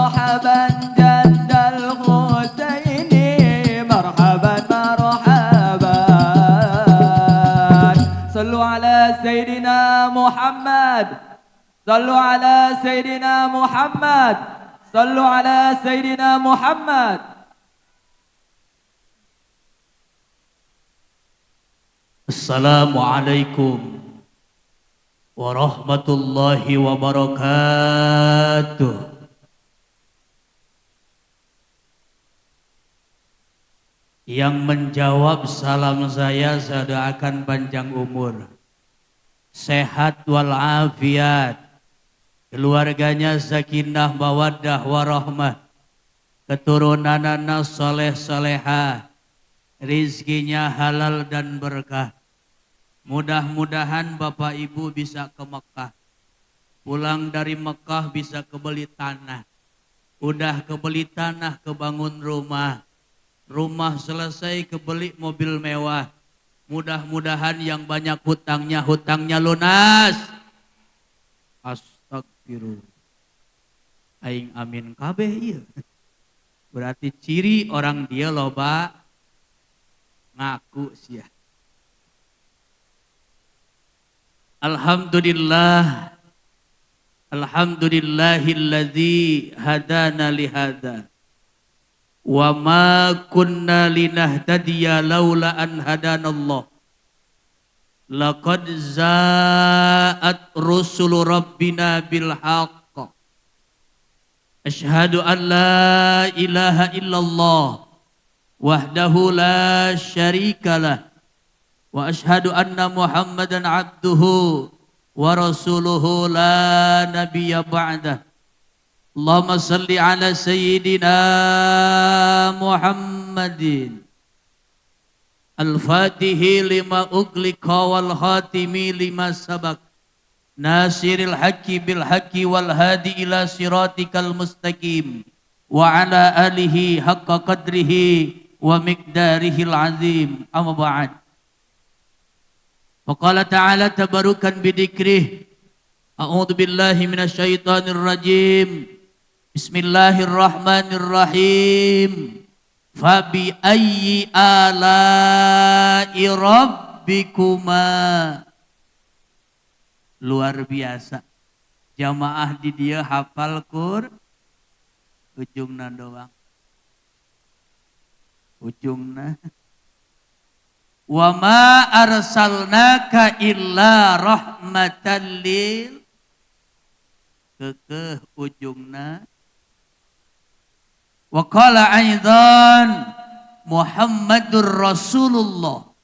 مرحبا جد الحسين مرحبا مرحبا. صلوا على سيدنا محمد، صلوا على سيدنا محمد، صلوا على سيدنا محمد. Assalamualaikum warahmatullahi wabarakatuh. Yang menjawab salam saya doakan panjang umur, sehat walafiat, keluarganya sakinah mawaddah warahmah, keturunan anak soleh solehah, rizkinya halal dan berkah. Mudah-mudahan Bapak Ibu bisa ke Mekah. Pulang dari Mekah bisa kebeli tanah. Udah kebeli tanah, kebangun rumah. Rumah selesai, kebeli mobil mewah. Mudah-mudahan yang banyak hutangnya, hutangnya lunas. Astagfirullah. Aing amin kabeh ieu. Berarti ciri orang dia loba ngaku sia. Alhamdulillah, alhamdulillahilladzi hadana lihada wa ma kunna linahtadiya laula an hadanallah. Laqad za'at rusulu rabbina bil haqq. Asyhadu an la ilaha illallah wahdahu la syarikalah wa asyhadu anna Muhammadan abduhu wa rasuluhu la nabiyya ba'dah. Allahumma salli ala sayyidina Muhammadin al-fatihi lima ugliqa wal khatimi lima sabaq nasiril haqqi bil haqqi wal hadi ila siratikal mustaqim wa ala alihi haqqa qadrihi wa miqdarihil azim. Amma ba'd. Faqala ta'ala tabarukan bidikrih. A'udzu billahi minasyaitonir rajim. Bismillahirrahmanirrahim. Fabi ayyi ala'i rabbikuma. Luar biasa. Jamaah di dia hafal Qur ujungna doang. Ujungna. Wa ma arsalnaka illa rahmatan lil kekeh ujungna. Wa qala aidan Muhammadur Rasulullah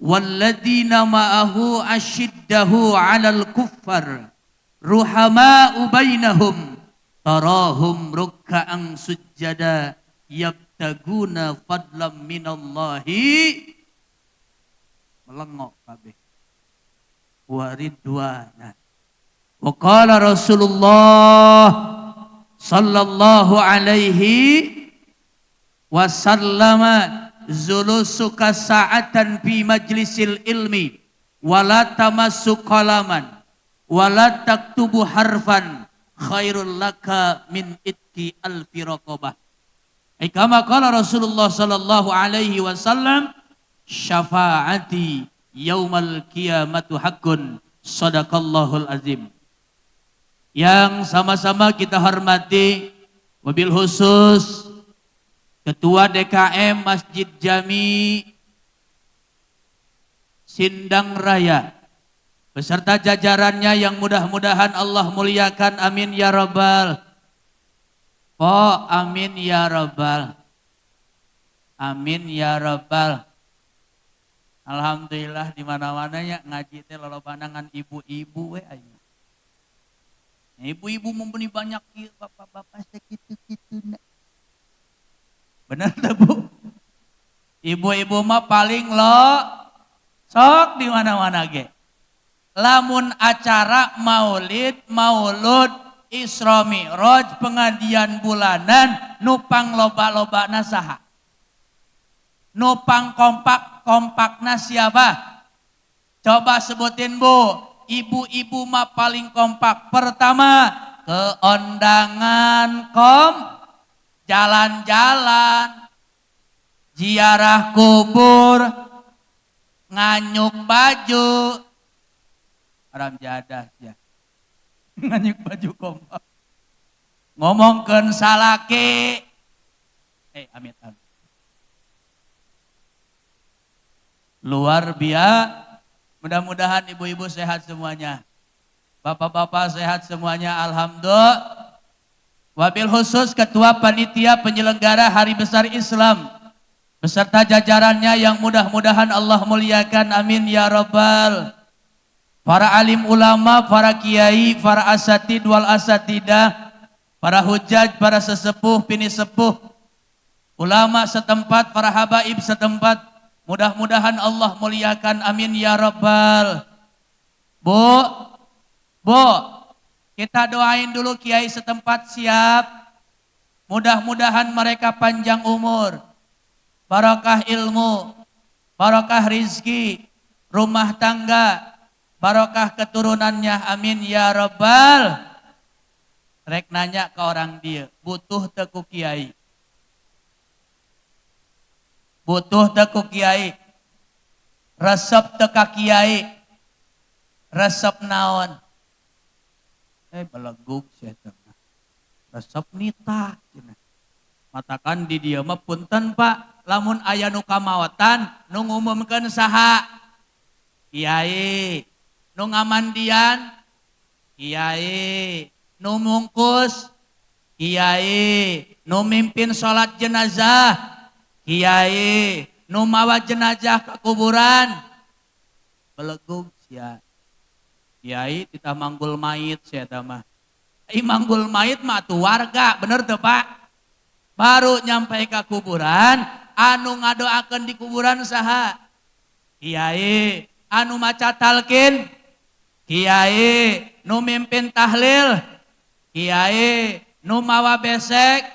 walladzina ma'ahu ashiddahu 'alal kuffar ruhama'u bainahum tarahum ruk'an sujjada yabtaguna fadlam minallahi. Melengok kabeh wa ridwana. Wa qala Rasulullah sallallahu alaihi wasallama zulusuka sa'atan fi majlisil ilmi wala tamassu qalaman wala taktubu harfan khairul laka min itki alfi raqabah. Kama qala Rasulullah sallallahu alaihi wasallam syafaati yaumal qiyamatu haqqun. Sadaqallahul azim. Yang sama-sama kita hormati wabil khusus Ketua DKM Masjid Jami Sindang Raya beserta jajarannya yang mudah-mudahan Allah muliakan, amin ya rabbal. Oh, amin ya rabbal. Amin ya rabbal. Alhamdulillah di mana-mananya ngaji teh lolobana ngan ibu-ibu we aing. Ibu-ibu membeli banyak ieu bapak-bapak sakitu-kituna. Bener teh Bu? Ibu-ibu mah paling lo sok di mana-mana ge. Lamun acara maulid, maulud, Isra Mi'raj, pengajian bulanan, nupang loba-lobana saha? Nupang kompak-kompakna siapa? Coba sebutin Bu, ibu-ibu mah paling kompak. Pertama, Ke ondangan kom, jalan-jalan, ziarah kubur, nganyuk baju, haram jadah ya. Nganyuk baju kompak. Ngomongkeun salaki. Amit amit. Luar biasa. Mudah-mudahan ibu-ibu sehat semuanya. Bapak-bapak sehat semuanya, alhamdulillah. Wabil khusus Ketua Panitia Penyelenggara Hari Besar Islam beserta jajarannya yang mudah-mudahan Allah muliakan, amin ya rabbal. Para alim ulama, para kiai, para asatid wal asatidah, para hujaj, para sesepuh, pini sepuh, ulama setempat, para habaib setempat, mudah-mudahan Allah muliakan, amin ya rabbal. Bu, Bu, kita doain dulu kiai setempat siap. Mudah-mudahan mereka panjang umur, barokah ilmu, barokah rizki, rumah tangga, barokah keturunannya, amin ya rabbal. Rek nanya ke orang dia, butuh teku kiai. Butuh teku kiai. Resep teka kiai. Resep naon? Belegug sia teh. Resep nitah cenah. Matakan di dieu mah punten Pak, lamun aya nu kamaotan nu ngumumkeun saha? Kiai. Nu ngamandian? Kiai. Nu mungkus? Kiai. Nu mimpin salat jenazah? Kiai. Nu mawa jenazah ke kuburan? Belegug sia. Kiai titah manggul mayit sia eta mah. Ai manggul mayit mah atuh warga, bener teu Pak? Baru nyampe ke kuburan, anu ngadoakeun di kuburan saha? Kiai. Anu maca talqin? Kiai. Nu mimpin tahlil? Kiai. Nu mawa besek?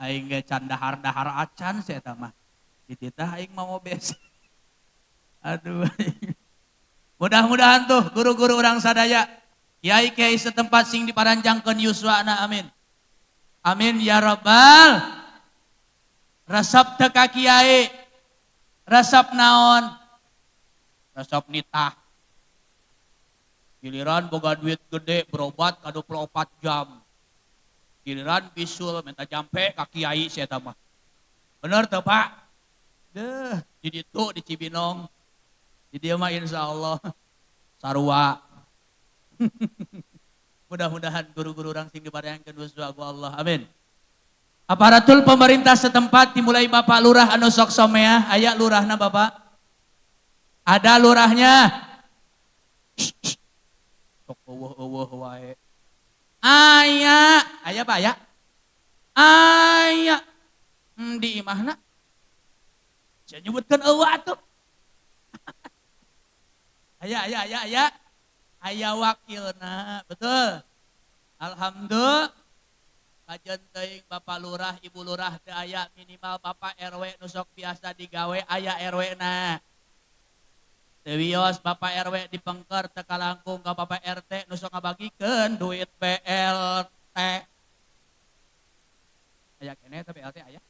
Aing ge can dahar-dahar acan sia eta mah. Dititah aing mawa besek. Aduh. Mudah-mudahan tuh guru-guru orang sadaya, kiai-kiai setempat sing diparanjangkeun yuswana, amin. Amin ya rabbal. Resep teu ka kiai? Resep naon? Resep nitah. Giliran boga duit gede berobat ka 24 jam. Giliran bisul minta jampe ka kiai sia eta mah. Bener teu Pak? Deuh, di ditu di Cibinong. Di dieu mah insyaallah sarua. Mudah-mudahan guru-guru orang sing dibarengkeun yuswa ku Allah. Amin. Aparatur pemerintah setempat dimulai Bapak Lurah anu sok someah, aya lurahna Bapak? Ada lurahnya? Sok eueuh-eueuh wae. Aya, aya Pak aya? Aya. Di imahna? Saya nyebutkeun eueuh atuh. Aya, aya, aya, aya. Aya wakilna, betul. Alhamdulillah. Kajen teuing Bapak Lurah, Ibu Lurah teu aya, minimal Bapak RW nu sok biasa digawe aya R W-na. Teu wios Bapak RW dipengker teu kalangkung ka Bapak RT nu sok ngabagikeun duit BLT. Aya keneh teh BLT aya.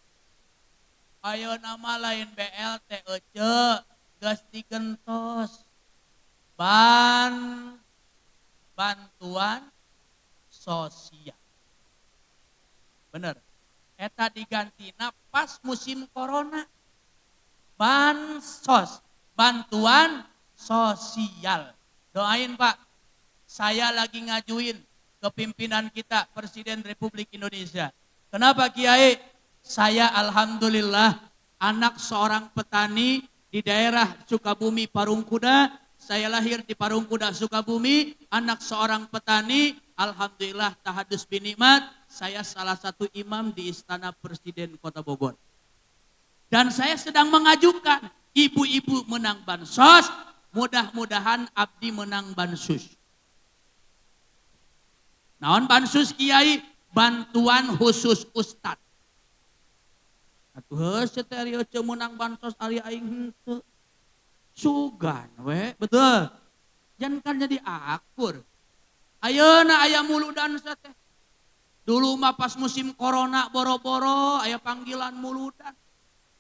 Ayeuna mah lain BLT euceu, geus digentos. Bantuan sosial. Bener. Eta digantina pas musim corona. Bansos, bantuan sosial. Doain Pak, saya lagi ngajuin ke pimpinan kita Presiden Republik Indonesia. Kenapa Kiai? Saya alhamdulillah anak seorang petani di daerah Sukabumi Parungkuda. Saya lahir di Parungkuda Sukabumi, anak seorang petani. Alhamdulillah tahadus binikmat, saya salah satu imam di Istana Presiden Kota Bogor. Dan saya sedang mengajukan ibu-ibu menang bansos, mudah-mudahan abdi menang bansus. Naon bansus Kiai? Bantuan khusus ustad. Atuh heuh teh ari euceu menang bansos ari aing henteu. Sugan we, betul. Jangan kan jadi akur. Ayeuna aya muludan teh. Dulu mah pas musim corona boro-boro aya panggilan muludan.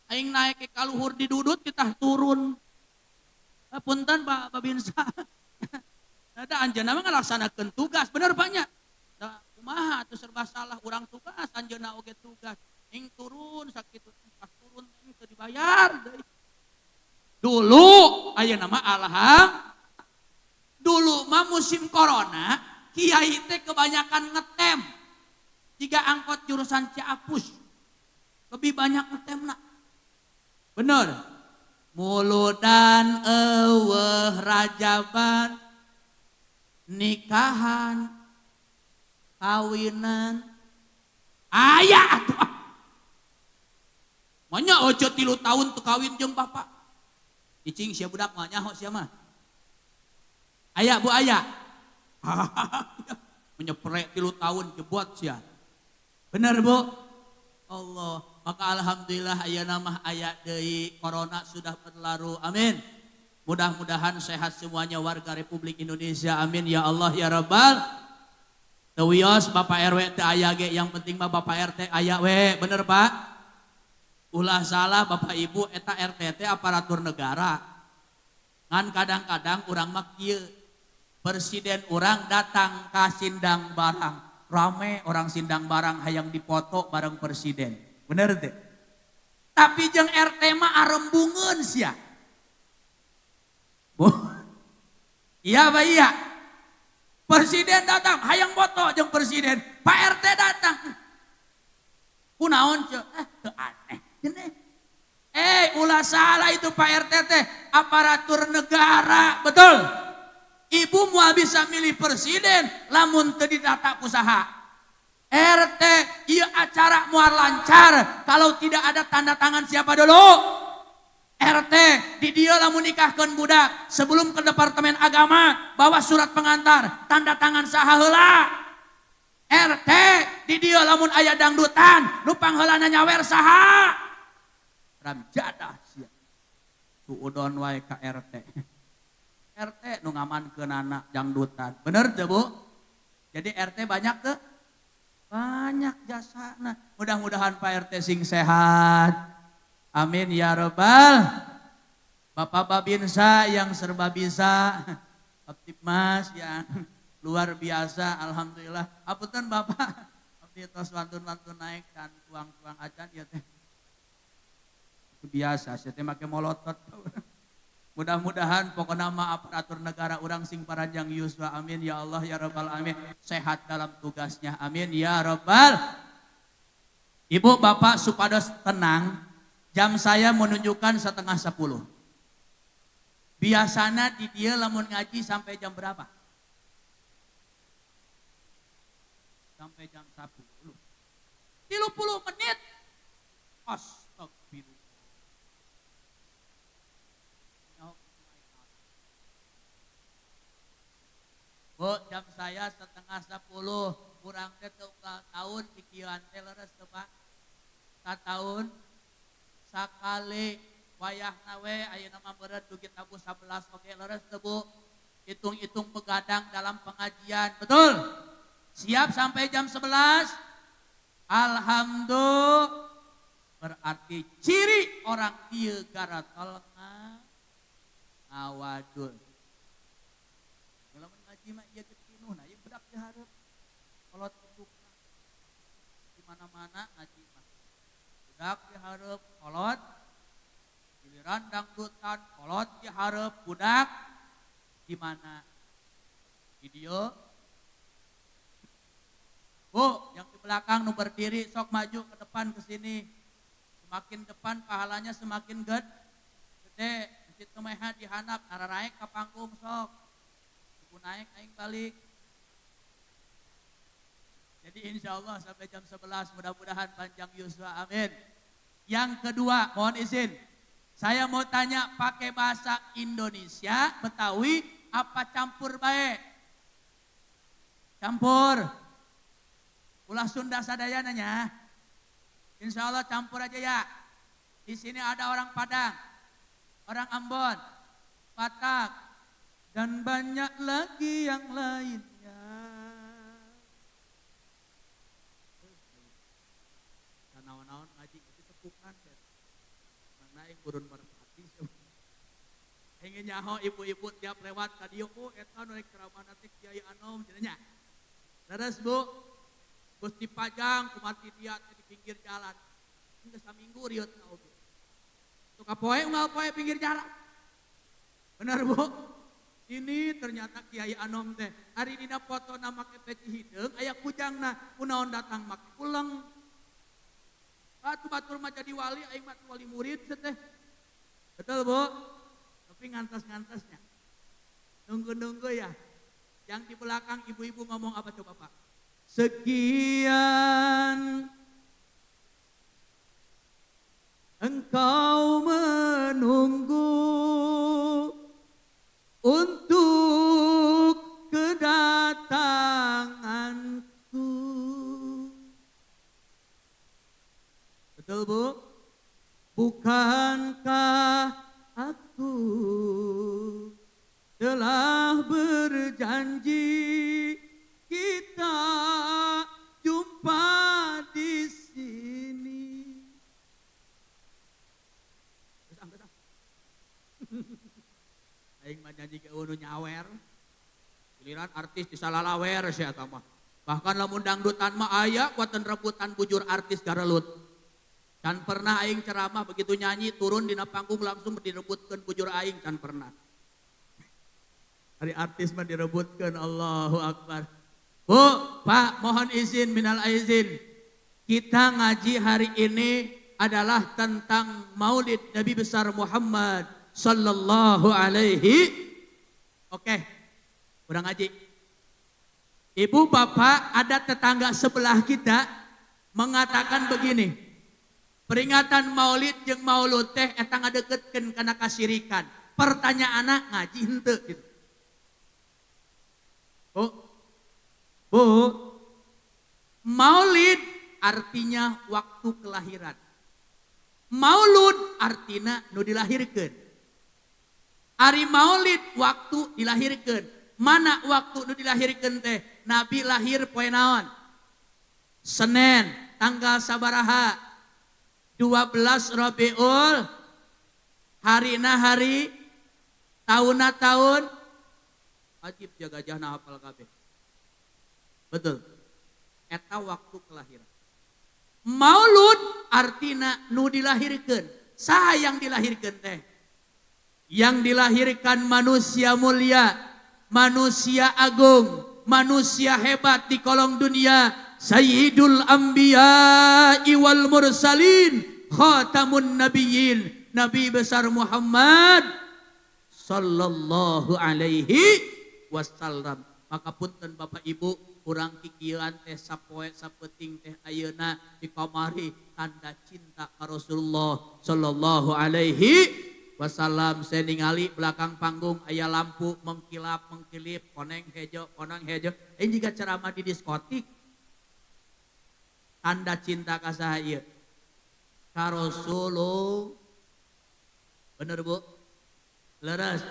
Aing naik ke kaluhur didudut kita turun. Punten Pak Babinsa. Da anjeunna mah ngalaksanakeun tugas, bener Pak nya? Da kumaha atuh serba salah urang tugas, anjeunna oge tugas. Aing turun sakitu pas turun aing teu dibayar deui. Dulu ayeuna mah alham. Dulu mah musim corona kiai teh kebanyakan ngetem. Jika angkot jurusan Ciapus lebih banyak ngetemna. Bener. Muludan eueuh rajaban nikahan kawinan aya atuh ah. Manya ojo 3 tahun teu kawin jeung bapak. Cicing sia budak mah nyaho sia mah. Aya bu aya. Menyeprek 3 tahun jebot sia. Bener bu? Allah. Maka alhamdulillah ayeuna mah aya deui corona sudah berlalu. Amin. Mudah-mudahan sehat semuanya warga Republik Indonesia. Amin ya Allah ya Rabbal. Teu wios Bapak RW teu aya ge, yang penting mah Bapak RT aya we. Bener Pak? Ulah salah Bapak Ibu eta RT teh aparatur negara. Ngan kadang-kadang urang mah kieu. Presiden urang datang ka Sindang Barang. Rame orang Sindang Barang hayang dipoto bareng presiden. Bener teh? Tapi jeung RT mah arembungeun sia. Bu. Iya Pak iya. Presiden datang hayang foto jeung presiden. Pak RT datang. Kunaon ceu? Teu aneh. Cenah. Ulah salah itu Pak RT teh aparatur negara, betul? Ibu moal bisa milih presiden lamun teu didata ku saha. RT, ieu acara moal lancar kalau tidak ada tanda tangan siapa dulu? RT, di dieu lamun nikahkeun budak sebelum ke Departemen Agama bawa surat pengantar, tanda tangan saha heula. RT, di dieu lamun aya dangdutan, nu pangheulana nyawer saha? Ramjadah sia. Suudon wae ka RT. RT nu ngamankeunana dangdutan. Bener teu Bu? Jadi RT banyak teu? Banyak jasana. Mudah-mudahan Pak RT sing sehat. Amin ya robbal. Bapak Babinsa yang serba bisa, Mas yang luar biasa, alhamdulillah. Apunten Bapak, abdi tos wantun-wantun naik dan tuang-tuang acan ieu teh. Itu biasa, sia teh make molotot. Mudah-mudahan pokona mah aparatur negara urang sing paranjang yuswa, amin ya Allah ya rabbal alamin. Sehat dalam tugasnya, amin ya rabbal. Ibu bapak supados tenang, jam saya menunjukkan 9:30. Biasana di dia lamun ngaji sampai jam berapa? Sampai jam 10. 30 menit. Astagfirullah. Bu, jam saya 9:30, kurang teh teu unggal tahun pikiran teh leres teu Pak. Satahun sakali wayahna we ayeuna mah beureut dugi tabuh 11 oge leres teu Bu. Hitung-hitung begadang dalam pengajian, betul? Siap sampai jam 11? Alhamdulillah. Berarti ciri orang ieu garatol ngawadul. Lamun ngaji mah ieu getinuh, nah ieu budak di hareup. Kolot indukna. Di mana-mana ngaji mah. Budak di hareup kolot, giliran dangdutan kolot di hareup budak di mana? Di dieu. Bu, yang di belakang nu berdiri sok maju ke depan ke sini. Semakin depan pahalanya semakin gede. Masjid kemeha dihandap, nararaek ka panggung sok. Ibu naik aing balik. Jadi insya Allah sampai jam 11 mudah-mudahan panjang yuswa, amin. Yang kedua, mohon izin. Saya mau tanya pakai bahasa Indonesia, Betawi, apa campur baik? Campur. Ulah Sunda sadaya nanya. Insya Allah campur aja ya. Di sini ada orang Padang, orang Ambon, Batak, dan banyak lagi yang lainnya. Tumpukan mana aing burun merpati. Aing nyaho ibu-ibu tiap lewat ka dieu, oh eta nu rek ceramah teh Kiai Anom cenah nya. Leres Bu, geus dipajang kumati dia teh di pinggir jalan. Geus saminggu rieut oge. Tuh kapoe unggal poe pinggir jalan. Bener Bu? Ini ternyata Kiai Anom teh hari dina foto na make peci hideung aya kujangna kunaon datang make uleng. Atuh batur mah jadi wali aing mah wali murid teh. Betul Bu? Tapi ngantos-ngantosnya. Nunggu-nunggu ya. Yang di belakang ibu-ibu ngomong apa coba Pak? Sekian engkau menunggu untuk kedatanganku. Betul Bu? Bukankah aku telah berjanji kita jumpa di sini. Terus angkat ah. Aing mah janji ke nu nyawer. Giliran artis disalalawer sia eta mah. Bahkan lamun dangdutan mah aya kuatan rebutan bujur artis garelut. Can pernah aing ceramah begitu nyanyi turun dina panggung langsung direbutkeun bujur aing, can pernah. Hari artis mah direbutkeun, Allahu Akbar. Bu, Pak, mohon izin minal aizin. Kita ngaji hari ini adalah tentang Maulid Nabi besar Muhammad sallallahu alaihi. Oke, kurang ngaji. Ibu bapak ada tetangga sebelah kita mengatakan begini. Peringatan Maulid jeung Maulud teh eta ngadeukeutkeun kana kasirikan. Pertanyaanna ngaji henteu gitu. Bu, Bu, Maulid artinya waktu kelahiran. Maulud artinya nu dilahirkeun. Ari Maulid waktu dilahirkeun. Mana waktu nu dilahirkeun teh? Nabi lahir poe naon? Senin, tanggal sabaraha? 12 Rabiul, harina hari, tahunna tahun. Wajib jaga jahna hafal kabeh. Betul. Eta waktu kelahiran. Maulud artina nu dilahirkeun. Saha yang dilahirkeun teh? Yang dilahirkan manusia mulia, manusia agung, manusia hebat di kolong dunia, Sayyidul Anbiya'i wal Mursalin, Khatamun Nabiyyin, Nabi besar Muhammad sallallahu alaihi wasallam. Maka punten Bapak Ibu, urang kikieuan teh sapoe sapeuting teh ayeuna di kamari tanda cinta ka Rasulullah sallallahu alaihi wasallam. Saya ningali belakang panggung aya lampu mengkilap mengkilip, koneng hejo koneng hejo. Ini jika ceramah di diskotik. Tanda cinta ka saha ieu? Ka Rasulullah. Bener Bu? Leres.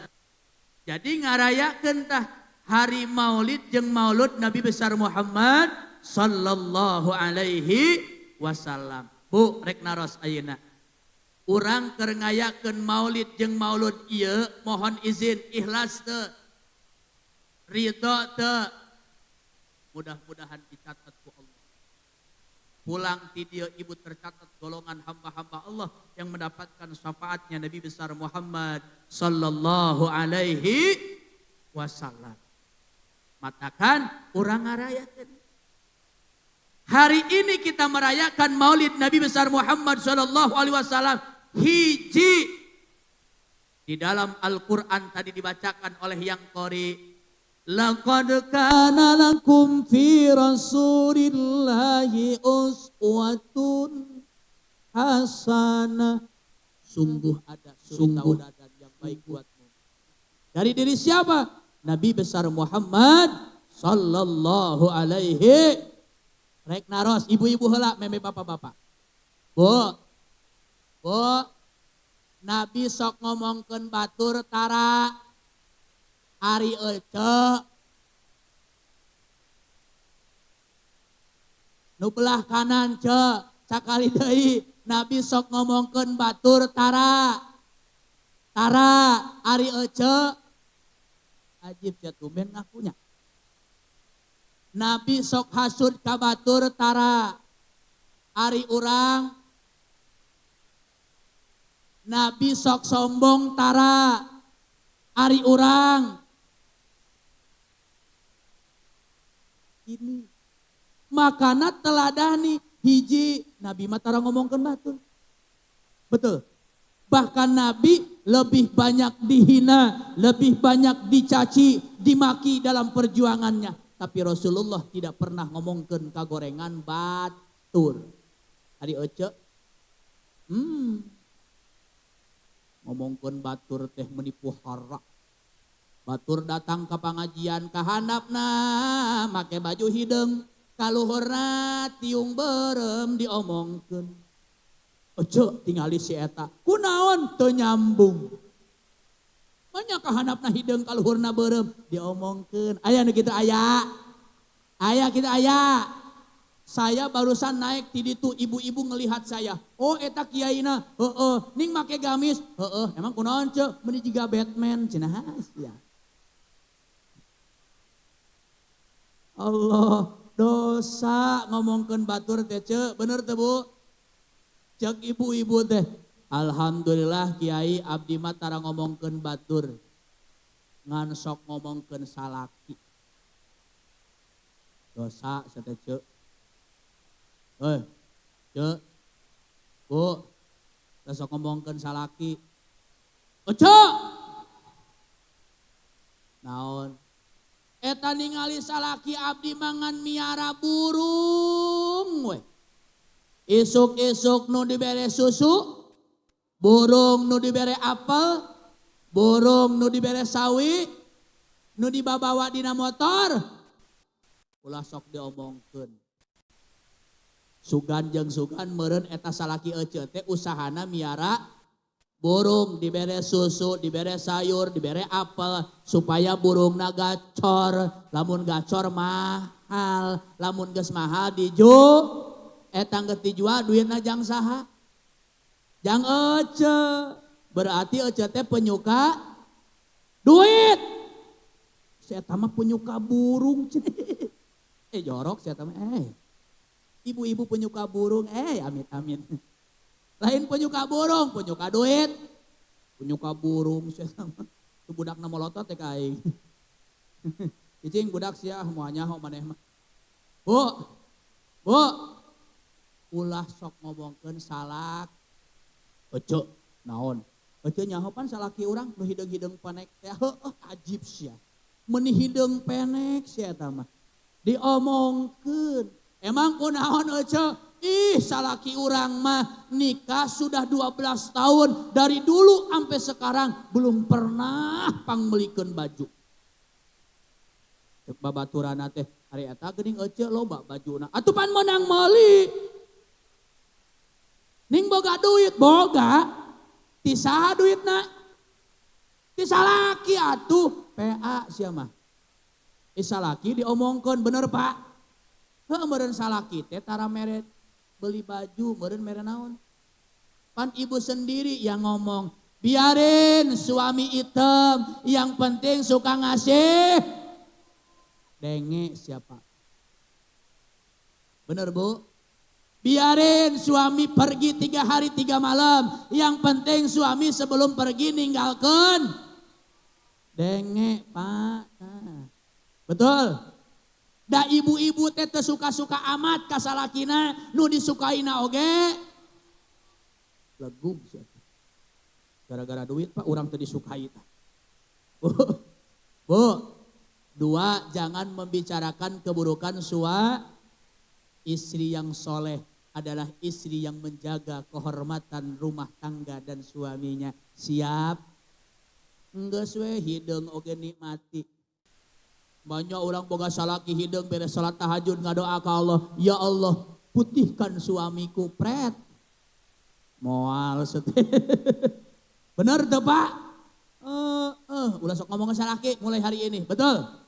Jadi ngarayakeun tah hari Maulid jeung Maulud Nabi besar Muhammad sallallahu alaihi wasallam. Bu, rek naros ayeuna. Urang keur ngayakeun Maulid jeung Maulud ieu mohon izin ikhlas teu? Ridho teu? Mudah-mudahan dicatat ku Allah. Pulang ti dieu ibu tercatat golongan hamba-hamba Allah yang mendapatkan syafaatnya Nabi besar Muhammad sallallahu alaihi wasallam. Matakan urang ngarayakeun. Hari ini kita merayakan Maulid Nabi besar Muhammad sallallahu alaihi wasallam. Hiji di dalam Al-Qur'an tadi dibacakan oleh yang qori, laqad kana lakum fi rasulillahi uswatun hasanah. Sungguh ada suri tauladan yang baik buatmu. Dari diri siapa? Nabi besar Muhammad sallallahu alaihi. Rek naros ibu-ibu heula meme bapak-bapak. Bu. Bu. Nabi sok ngomongkeun batur tara ari ece. Nu belah kanan ce, sakali deui Nabi sok ngomongkeun batur tara. Tara ari ece ajib sia tumben ngakunya. Nabi sok hasud ka batur tara. Ari urang Nabi sok sombong tara. Ari urang ini. Makana teladani hiji Nabi mah tara ngomongkeun batur. Betul. Bahkan Nabi lebih banyak dihina, lebih banyak dicaci, dimaki dalam perjuangannya. Tapi Rasulullah tidak pernah ngomongkeun kagorengan batur. Ari ece, ngomongkeun batur teh menipu hara. Batur datang ke pengajian kahandapna make baju hideung, kaluhurna tiung berem diomongkeun. Ece tingali si eta, kunaon teu nyambung. Banyak kahandapna hideung kaluhurna berem diomongkeun. Aya nu kitu aya. Aya kitu aya. Saya barusan naik ti ditu ibu-ibu ngelihat saya. Oh eta kiaina, heeh, ning make gamis, heeh, emang kunaon ceu? Meuni jiga Batman cenah sia. Allah, dosa ngomongkeun batur teh ceu, bener teu Bu? Cek ibu-ibu teh, alhamdulillah kiai abdi mah tara ngomongkeun batur. Ngan sok ngomongkeun salaki. Dosa sia teh ceu. Ceu. Bu, sok ngomongkeun salaki. Ceu. Naon? Eta ningali salaki abdi mangan miara burung we. Isuk-isuk nu dibere susu, burung nu dibere apel, burung nu dibere sawi, nu dibabawa dina motor. Ulah sok diomongkeun. Sugan jeung sugan meureun eta salaki ece teh usahana miara burung, dibere susu, dibere sayur, dibere apel supaya burungna gacor. Lamun gacor mahal, lamun geus mahal dijual. Eta geus dijual duitna jang saha? Jang ece. Berarti ece teh penyuka duit. Si eta mah penyuka burung. Jorok si eta mah. Ibu-ibu penyuka burung, amit amit. Lain penyuka burung, penyuka duit. Penyuka burung si eta mah. Tu budakna molotot teh ka aing. Cicing budak sia moal nyaho maneh mah. Bu. Bu. Ulah sok ngomongkeun salak. Ece naon? Ece nyaho pan salaki urang nu hideung-hideung penek teh. Heueuh ajib sia. Meuni hideung penek sia eta mah. Diomongkeun. Emang kunaon ece? Ih salaki urang mah nikah sudah 12 tahun. Dari dulu sampai sekarang belum pernah pangmelikeun baju. Cek babaturana teh ari eta geuning ece loba bajuna. Atuh pan meunang meuli. Ning boga duit, boga. Ti saha duitna? Ti salaki atuh. PA sia mah. Salaki diomongkeun bener Pak. Heuh meureun salaki teh tara mere beli baju, meureun mere naon. Pan ibu sendiri yang ngomong, biarin suami hitam, yang penting suka ngasih. Denge siapa? Bener Bu? Biarin suami pergi 3 hari 3 malam. Yang penting suami sebelum pergi ninggalkan. Denge Pak. Nah. Betul. Da ibu-ibu teh teu suka-suka amat ka salakina, nu disukaina oge. Legug sia. Gara-gara duit Pak urang teu disukai tah. Bu. Bu. 2, jangan membicarakan keburukan suami. Istri yang soleh adalah istri yang menjaga kehormatan rumah tangga dan suaminya. Siap? Enggeus we hideung oge nikmati. Banyak orang boga salaki hideung beres salat tahajud ngadoa ka Allah, ya Allah putihkan suamiku pret. Moal sete. Bener teu Pak? Ulah sok ngomong ke salaki mulai hari ini, betul?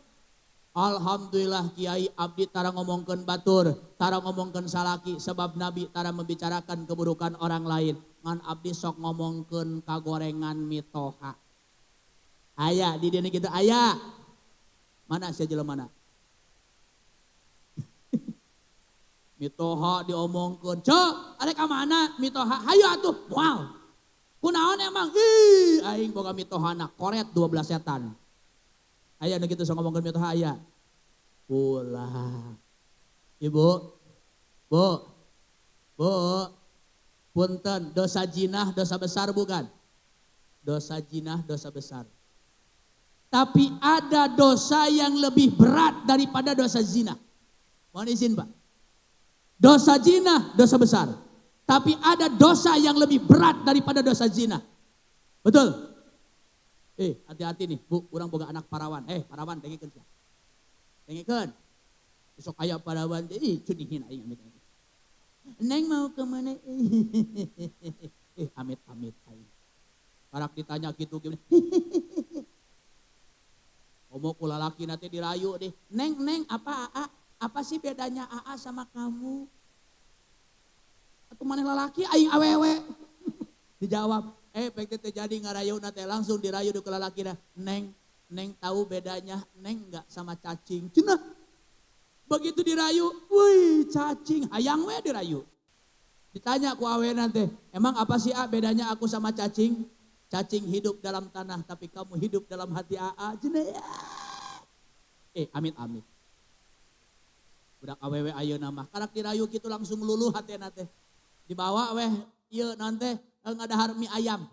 Alhamdulillah Kiai abdi tara ngomongkeun batur, tara ngomongkeun salaki sebab Nabi tara membicarakan keburukan orang lain. Ngan abdi sok ngomongkeun kagorengan mitoha. Aya di dieu kitu aya. Mana sia jelema mana? Mitoha diomongkeun. Cok, arek ka mana mitoha? Hayu atuh, moal. Kunaon emang? Ih, aing boga mitohana koret 12 setan. Aya nu kitu sok ngomongkeun mitoha aya. Ulah. Ibu, Bu, Bu, punten, dosa jinah dosa besar bukan? Dosa jinah dosa besar. Tapi ada dosa yang lebih berat daripada dosa zina. Mohon izin Pak. Dosa zina dosa besar. Tapi ada dosa yang lebih berat daripada dosa zina. Betul? Hati-hati nih, Bu, urang boga anak parawan. Parawan dengekeun sia. Dengekeun. Besok aya parawan teh, ih cunihin aing amit. Neng mau ke mana? Amit-amit aing. Karak ditanya gitu gimana? Komo ku lalaki nanti dirayu deh. Neng, neng, apa AA? Apa sih bedanya AA sama kamu? Atau maneh lalaki aing awewe. Dijawab, pek teh jadi ngarayu nate langsung dirayu di lalaki dah. Neng, neng tahu bedanya neng enggak sama cacing. Cenah. Begitu dirayu, wih cacing, hayang we dirayu. Ditanya ku awe nanti, emang apa sih A bedanya aku sama cacing? Cacing hidup dalam tanah, tapi kamu hidup dalam hati AA. Cenah. Amit amit. Budak awewe ayeuna mah karak dirayu kitu langsung luluh hatena teh. Dibawa weh ieu naon teh ngadahar mie ayam.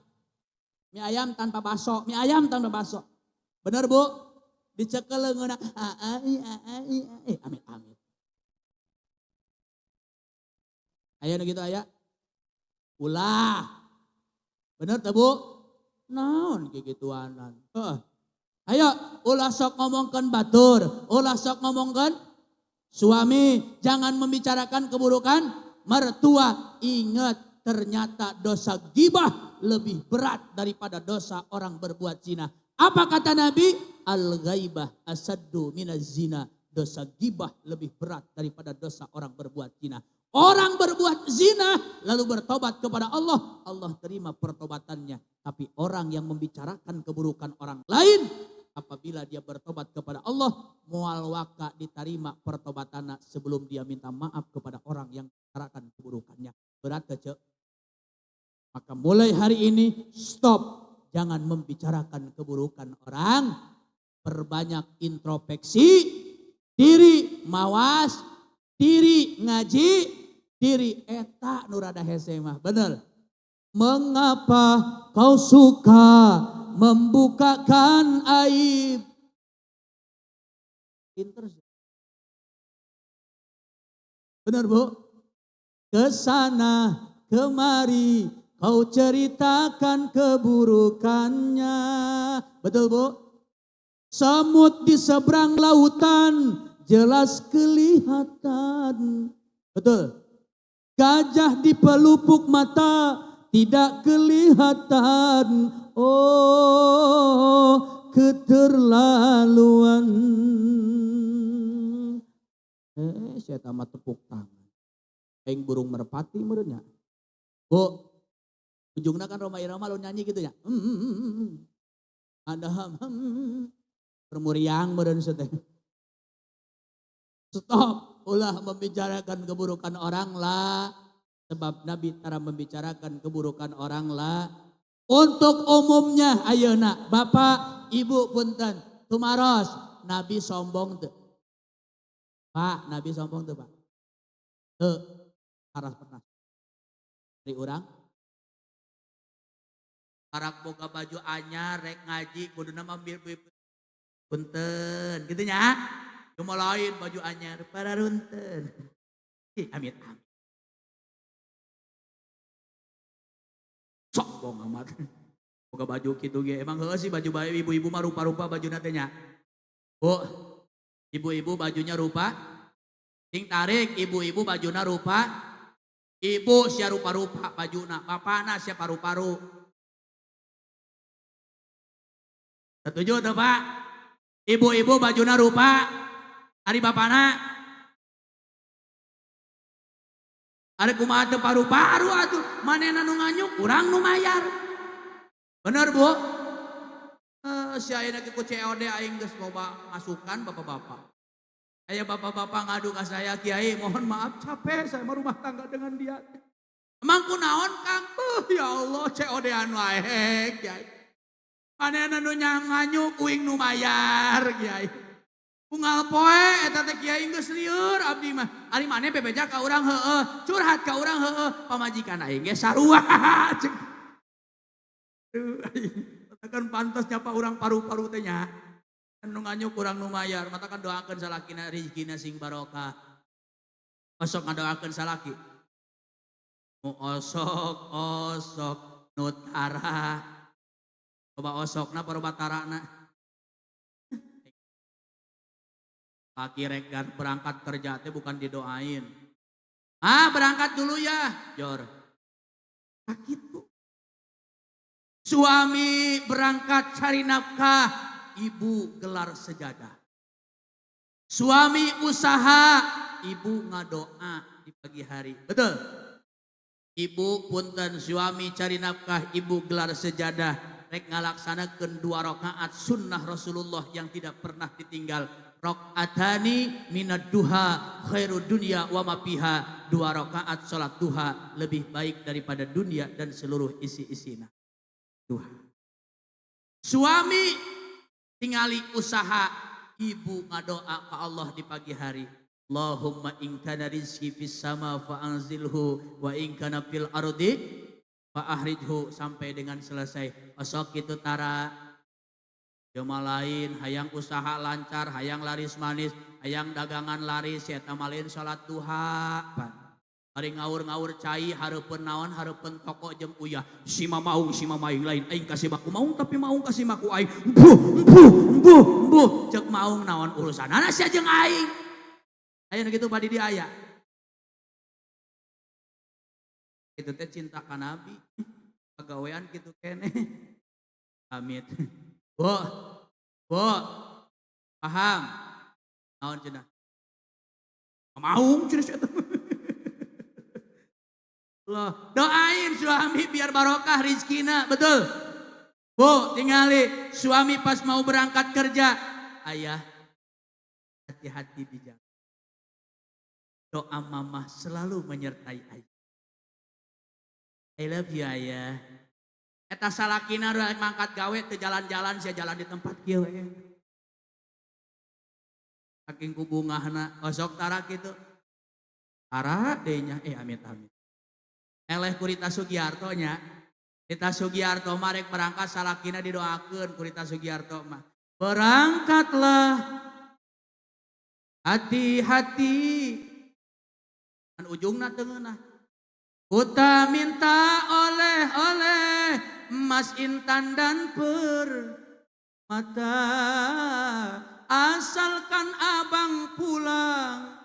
Mie ayam tanpa bakso, mie ayam tanpa bakso. Bener Bu? Dicekel leungeunna a a i a a i a. Amit amit. Aya nu kitu aya? Ulah. Bener teh Bu? Naon kikituanan. Heeh. Ayo ulah sok ngomongkeun batur, ulah sok ngomongkeun suami, jangan membicarakan keburukan mertua. Ingat, ternyata dosa gibah lebih berat daripada dosa orang berbuat zina. Apa kata Nabi? Al-ghaibah asaddu minaz zina. Dosa gibah lebih berat daripada dosa orang berbuat zina. Orang berbuat zina lalu bertobat kepada Allah, Allah terima pertobatannya. Tapi orang yang membicarakan keburukan orang lain, apabila dia bertobat kepada Allah, mual waka diterima pertobatannya sebelum dia minta maaf kepada orang yang membicarakan keburukannya. Berat ke, Cek? Maka mulai hari ini stop, jangan membicarakan keburukan orang. Perbanyak introspeksi diri, mawas diri, ngaji diri, eta nu rada hese mah, bener. Mengapa kau suka membukakan aib? Pinter sih. Benar Bu? Kesana kemari kau ceritakan keburukannya. Betul Bu? Semut di seberang lautan jelas kelihatan. Betul? Gajah di pelupuk mata tidak kelihatan. Oh, keterlaluan. Saya tamat tepuk tangan. Aing burung merpati merenya. Bu, ujungnya kan Rhoma Irama lo nyanyi gitu ya. Ada permuriang meren seteh. Stop, ulah membicarakan keburukan orang lah. Sebab Nabi tara membicarakan keburukan orang lah. Untuk umumnya ayeuna, Bapak, Ibu punten, tumaros, Nabi sombong teu. Pak, Nabi sombong teu, Pak? Teu, arah pernah. Dari urang karak boga baju anyar rek ngaji kuduna mah punten gitu nya. Cuma lain baju anyar pararunten. Ih, amit amit. Sombong amat. Boga baju kitu ge. Emang heueuh sih baju bae ibu-ibu mah rupa-rupa bajuna teh nya. Bu, ibu-ibu bajunya rupa. Ting tarik ibu-ibu bajuna rupa. Ibu sia rupa-rupa bajuna, bapana sia paru-paru. Setuju tuh Pak? Ibu-ibu bajuna rupa. Ari bapana ari kumaha teu paru-paru atuh, manehna nu nganyuk, urang nu mayar. Bener, Bu? Si ayeuna ge ku COD aing geus loba masukan bapak-bapak. Aya bapak-bapak ngadu ka saya, "Kiai, mohon maaf, capek saya mah rumah tangga dengan dia." "Emang kunaon, Kang?" "Ya Allah, COD-an wae, Kiai. Manehna nu nganyuk, uing nu mayar, Kiai. Unggal poe eta teh, Kiai, geus lieur abdi mah. Ari maneh bebeja ka urang heueuh, curhat ka urang heueuh, pamajikan aing ge sarua." Cek. Aduh, aing kan pantas nyapa urang paru-paru teh nya. Nu nganyuk urang nu mayar, matakan doakeun salakina rezekina sing barokah. Osok ngadoakeun salaki. Nu osok osok nu tara. Loba osokna loba tarana. Laki rek berangkat kerja teh bukan didoain. "Ah, berangkat dulu ya, Jor." Sakit tuh. Suami berangkat cari nafkah, ibu gelar sejadah. Suami usaha, ibu ngadoa di pagi hari. Betul? Ibu punten, suami cari nafkah, ibu gelar sejadah. Rek ngalaksanakeun 2 rakaat sunnah Rasulullah yang tidak pernah ditinggal. Rakaatani minad duha khairu dunya wa ma fiha. 2 rakaat salat duha lebih baik daripada dunia dan seluruh isi-isina. Duha. Suami tingali usaha, ibu ngadoa ke Allah di pagi hari. Allahumma in kana rizki fis sama fa anzilhu wa in kana fil ardi fa ahrijhu, sampai dengan selesai. Osok kitu tara. Jelema lain hayang usaha lancar, hayang laris manis, hayang dagangan laris, eta mah lain salat duha. Ari ngaur-ngaur cai hareupeun naon, hareupeun toko jeung uyah. Si maung si mamaing lain aing kasih baku maung tapi maung kasih maku aing. Empuh empuh empuh empuh, ceuk maung naon urusanana sia jeung aing. Aya nu kitu badi di aya. Kitu teh cinta ka Nabi. Pagawean kitu keneh. Amit. Bu, Bu, paham? Naon cenah? Maung cenah sia teh. Loh, doain suami biar barokah rizkina, betul? Bu, tingali suami pas mau berangkat kerja, ayah hati-hati di jalan. Doa mama selalu menyertai ayah. I love you, ayah. Eta salakina rek mangkat gawe teu jalan-jalan, sia jalan di tempat kieu we. Saking ku bungahna, osok tara kitu. Tara deui nya, amit amit. Eleh ku Rita Sugiarto nya. Rita Sugiarto mah rek berangkat salakina didoakeun ku Rita Sugiarto mah. Berangkatlah hati-hati. Kan ujungna teu ngeunah. Kuta minta oleh-oleh emas intan dan permata, asalkan abang pulang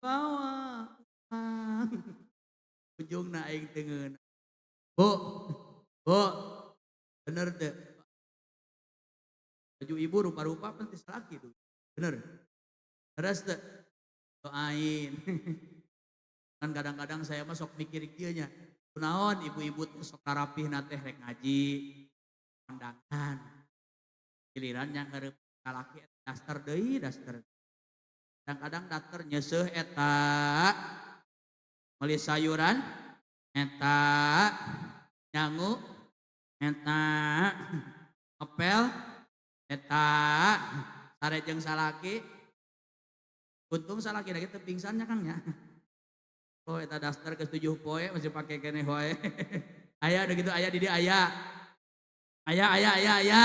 bawa uang. Ujungna aing teu ngeunah. Bu, Bu, bener teu? Baju ibu rupa-rupa penting salaki tuh. Bener. Terus teu? Doain. Kan kadang-kadang saya mah sok mikir kieu nya. Kunaon ibu-ibu teh sok rapihna teh rek ngaji, kondangan. Giliran yang hareup salaki daster deui, daster. Kadang-kadang daster nyeuseuh eta, meuli sayuran eta, nyangu eta, ngepel eta, sare jeung salaki. Untung salaki lagi teu pingsannya Kang nya. Oh eta daster geus 7 poe masih pake keneh wae. Aya udah gitu aya di dieu aya. Aya aya aya aya.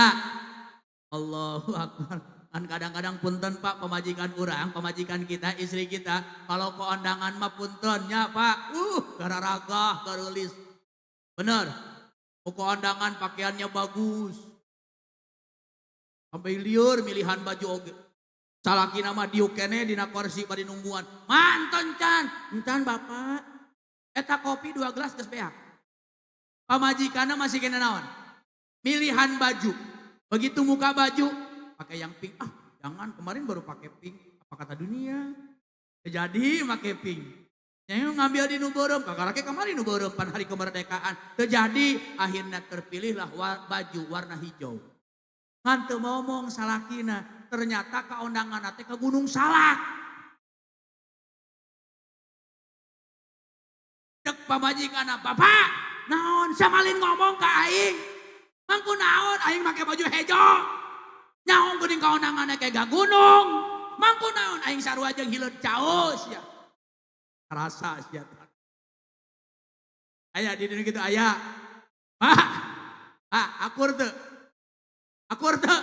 Allahu Akbar. Kan kadang-kadang punten Pak, pemajikan urang, pemajikan kita, istri kita, kalau ke undangan mah punten nya Pak, gararagah, gareulis. Bener. Ke undangan pakaiannya bagus. Sampai lieur milihan baju oge. Salakina mah diuk keneh dina kursi bari nungguan. Manton can, encan Bapak. Eta kopi 2 gelas geus beak. Pamajikanna masih kena naon? Milihan baju. Begitu muka baju, pakai yang pink. Ah, jangan, kemarin baru pakai pink. Apa kata dunia? Jadi make pink. Yang ngambil di nu beureum, kakarake kamari nu beureum pan hari kemerdekaan. Terjadi akhirnya terpilihlah baju warna hijau. Ngan teu ngomong salakina, ternyata kaondangan teh ke Gunung Salak. Cek pamajikan bapak, naon samalin ngomong ka aing. Mangku naon aing make baju hejo. Nyaong geuning kaondangan teh ka gunung. Mangku naon aing sarua jeung hileud caos ya. Rasa sia. Aya di dieu kitu aya. Pak. Pak, akur teu? Akur teu?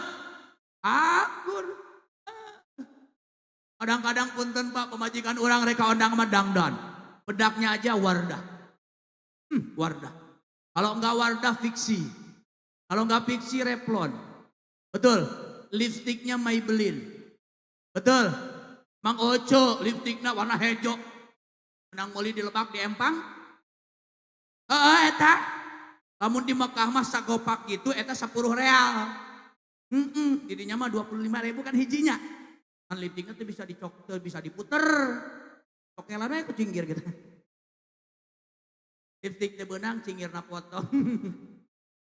Akur. Kadang-kadang punten Pak, pemajikan urang rek kaondang mah dangdan. Bedaknya aja Wardah. Wardah. Kalau enggak Wardah fiksi. Kalau enggak fiksi Revlon. Betul. Lipstiknya Maybelline. Betul. Mang Oco lipstiknya warna hejo. Menang meuli di Lebak di Empang. Heeh eta. Lamun di Mekah mah sagopak gitu eta 10 real. Jadinya mah 25.000 kan hijinya. Kan lipstiknya tuh bisa dicok, tuh bisa diputer. Cokelan we ku cinggir gitu. Lipstik teh beunang cinggirna potong.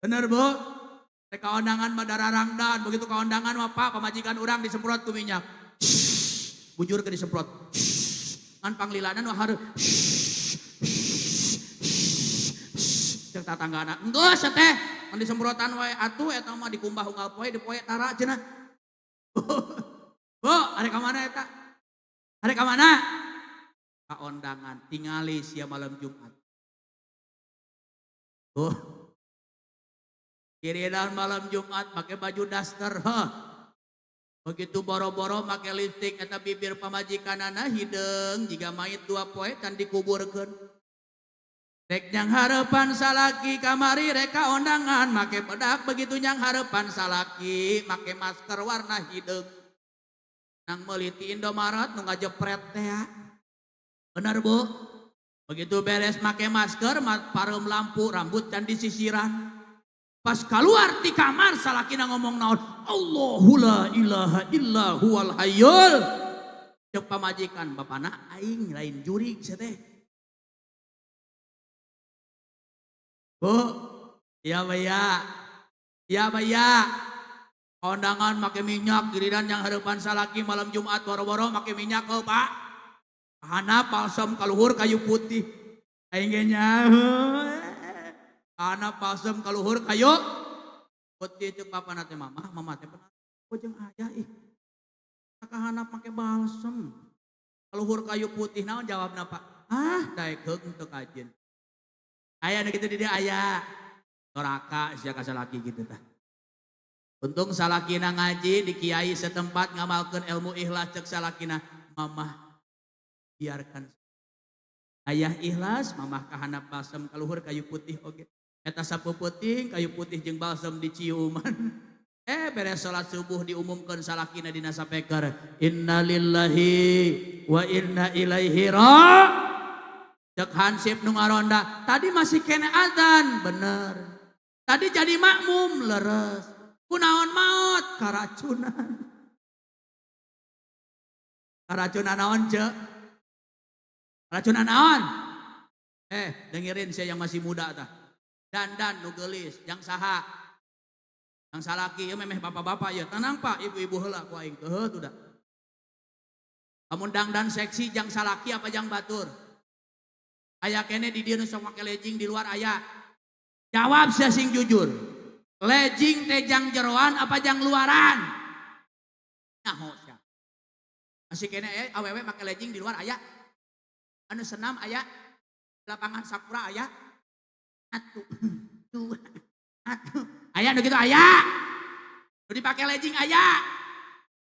Bener Bu? Rek kaondangan mah dararangdan, begitu kaondangan mah Pak pamajikan urang disemprot ku minyak. Shhh, bujur ke disemprot. Shhh, ngan panglilana nu hareup. Cek tatanggana. Enggeus teh, ngan disemprotan wae atuh eta mah dikumbah unggal poe di poe tara cenah. Bu, arek ka mana eta? Arek ka mana? Kaondangan tingali sia malam Jumat. Oh. Kiriran malam Jumat pakai baju daster, heh. Begitu boro-boro make lipstik eta bibir pamajikanana hideung jiga mayit 2 poe can dikuburkeun. Rek nyang hareupan salaki kamari rek kaondangan make bedak, begitu nyang hareupan salaki make masker warna hideung. Nang meuli ti Indomaret nu ngajepret teh. Bener Bu? Begitu beres make masker, pareum lampu, rambut can disisiran. Pas keluar di kamar salakina ngomong naon? Allahu la ilaha illa huwal hayyul. Cek pamajikan bapana aing lain jurig sia teh. Bu, iya ba ya. Iya ba ya. Kondangan make minyak, giliran yang harapan salaki malam Jumat boro-boro make minyak oh Pak. Hana balsam kaluhur kayu putih. Aing ge nyaho. Hana balsam kaluhur kayu putih cek bapana teh mamah, mama teh pernah jeung ayah ih. Kahana make balsam. Kaluhur kayu putih naon jawabna Pak? Ah, daek heug teu kajeun. Aya nu kitu di dieu aya. Doraka sia ka salaki kitu tah. Untung salakina ngaji di kiai setempat ngamalkeun ilmu ikhlas cek salakina, mamah biarkan ayah ikhlas, mamah kahanap balsam kaluhur kayu putih oge. Eta sapeupeting kayu putih jeung balsam diciuman. Beres salat subuh diumumkeun salakina dina sapeker, innalillahi wa inna ilaihi raji'un. Cek hansip nu ngaronda, tadi masih kene adzan, bener. Tadi jadi makmum, leres. Kunaon maot, karacunan. Karacunan naon, Cek? Karacunan naon? Dengerin saya yang masih muda tah. Dandan nu geulis, yang saha? Yang salaki, ieu memeh bapak-bapak ya. Tenang Pak, ibu-ibu heula ku aing keuheuh tuh dah. Lamun dangdan seksi jang salaki apa jang batur? Aya kene di dieu nu sok make legging di luar aya. Jawab sia sing jujur. Legging teh jang jeroan apa jang luaran? Nyaho sia. Masih kene aya awewe make legging di luar aya. Anu senam aya. Lapangan Sakura aya. Atuh, dua, atuh. Aya nu kitu aya. Nu dipake legging aya.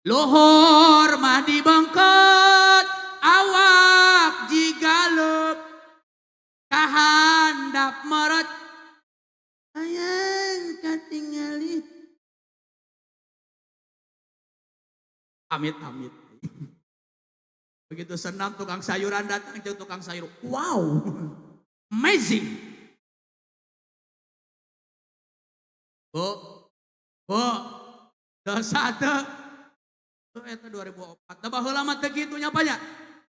Luhur mah dibengket, awak jigalep. Kahandap meret. Ayang katingali. Amit amit. Begitu senam tukang sayuran datang jeung tukang sayur. Wow. Amazing. Bu. Bu. Dosa teu. Eta 2004. Da baheula mah teu kitu nya, Pak, nya.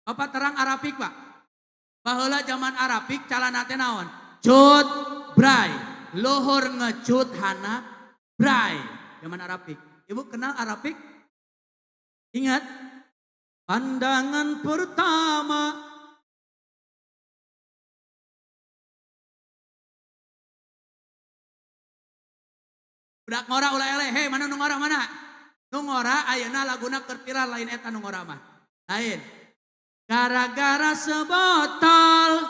Bapak terang Arapik, Pak. Baheula zaman Arapik calana teh naon? Cut bray. Luhur ngecut, handap bray. Zaman Arapik. Ibu kenal Arapik? Ingat? Pandangan pertama. Budak ngora ulah eleh, hei, mana nu ngora, mana? Nu ngora ayeuna laguna keur viral lain eta nu ngora mah. Lain. Gara-gara sebotol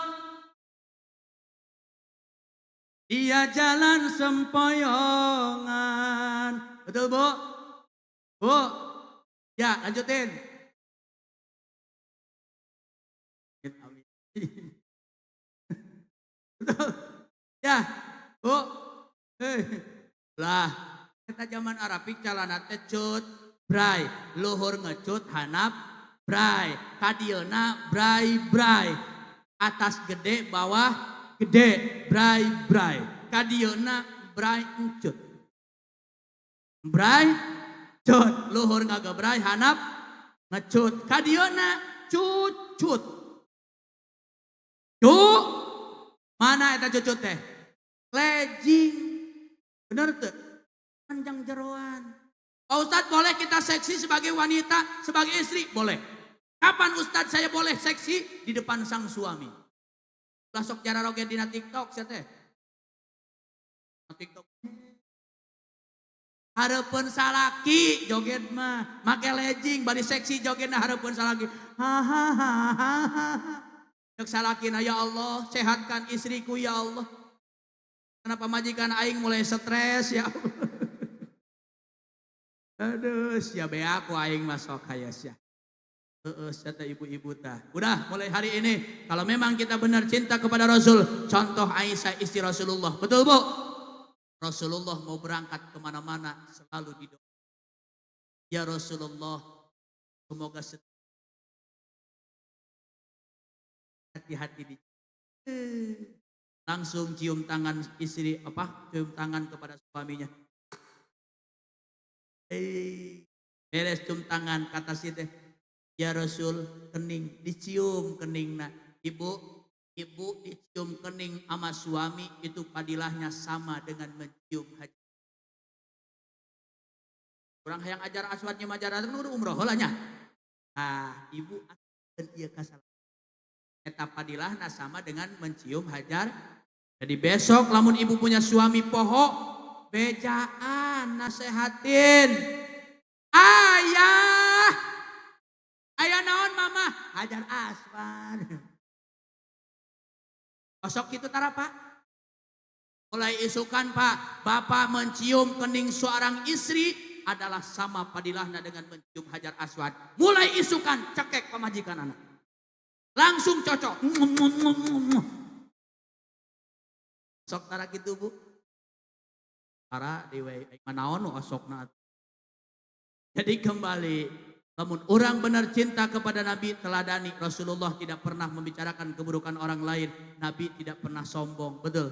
dia jalan sempoyongan. Betul, Bu? Bu? Ya, lanjutin. Amin. Betul. Ya, Bu. Hei. Lah, kita zaman Arabik calana teh cut bray, luhur ngecut, handap bray, kadieuna bray bray. Atas gede, bawah gede, bray bray. Kadieuna bray encut. Bray cut, luhur ngagebray, handap ngecut. Kadieuna cucut. Cu mana eta cucut teh? Legging. Bener tuh? Panjang jeroan. Pak Ustadz, boleh kita seksi sebagai wanita, sebagai istri? Boleh. Kapan, Ustadz, saya boleh seksi? Di depan sang suami. Lah, sok jararoge dina TikTok sia teh. TikTok. Hareupeun salaki joget mah, make legging bari seksi jogetna hareupeun salaki. Hahaha. Cek salakina, "Ya Allah, sehatkan istriku, ya Allah. Kenapa majikan aing mulai stres, ya Allah." Aduh, sia beak ku aing masuk kaya sia. Heeh, sia ibu-ibu tah. Udah, mulai hari ini kalau memang kita benar cinta kepada Rasul, contoh Aisyah istri Rasulullah. Betul, Bu? Rasulullah mau berangkat kemana-mana selalu didoa. Ya Rasulullah, semoga hati-hati di langsung cium tangan istri, apa, cium tangan kepada suaminya. Eh, beres cium tangan, kata si teh, "Ya Rasul, kening," dicium kening. Nah, ibu, ibu dicium kening sama suami itu padilahnya sama dengan mencium haji. Kurang hayang hajar aswad nya majar kan udah umroh heula nya. Ah, ibu dan iya kasalah. Eta padilahna sama dengan mencium hajar. Jadi besok lamun ibu punya suami poho, bejaan, nasehatin. Ayah, ayah naon, Mama? Hajar aswad. Osok gitu tara, Pak. Mulai isukan, Pak, Bapak mencium kening seorang istri adalah sama padilahna dengan mencium hajar aswad. Mulai isukan cekek pamajikan anak. Langsung cocok. Sok tara gitu, Bu. Tara dewe manaon nu osokna. Jadi kembali, namun orang benar cinta kepada Nabi, teladani Rasulullah tidak pernah membicarakan keburukan orang lain. Nabi tidak pernah sombong, betul.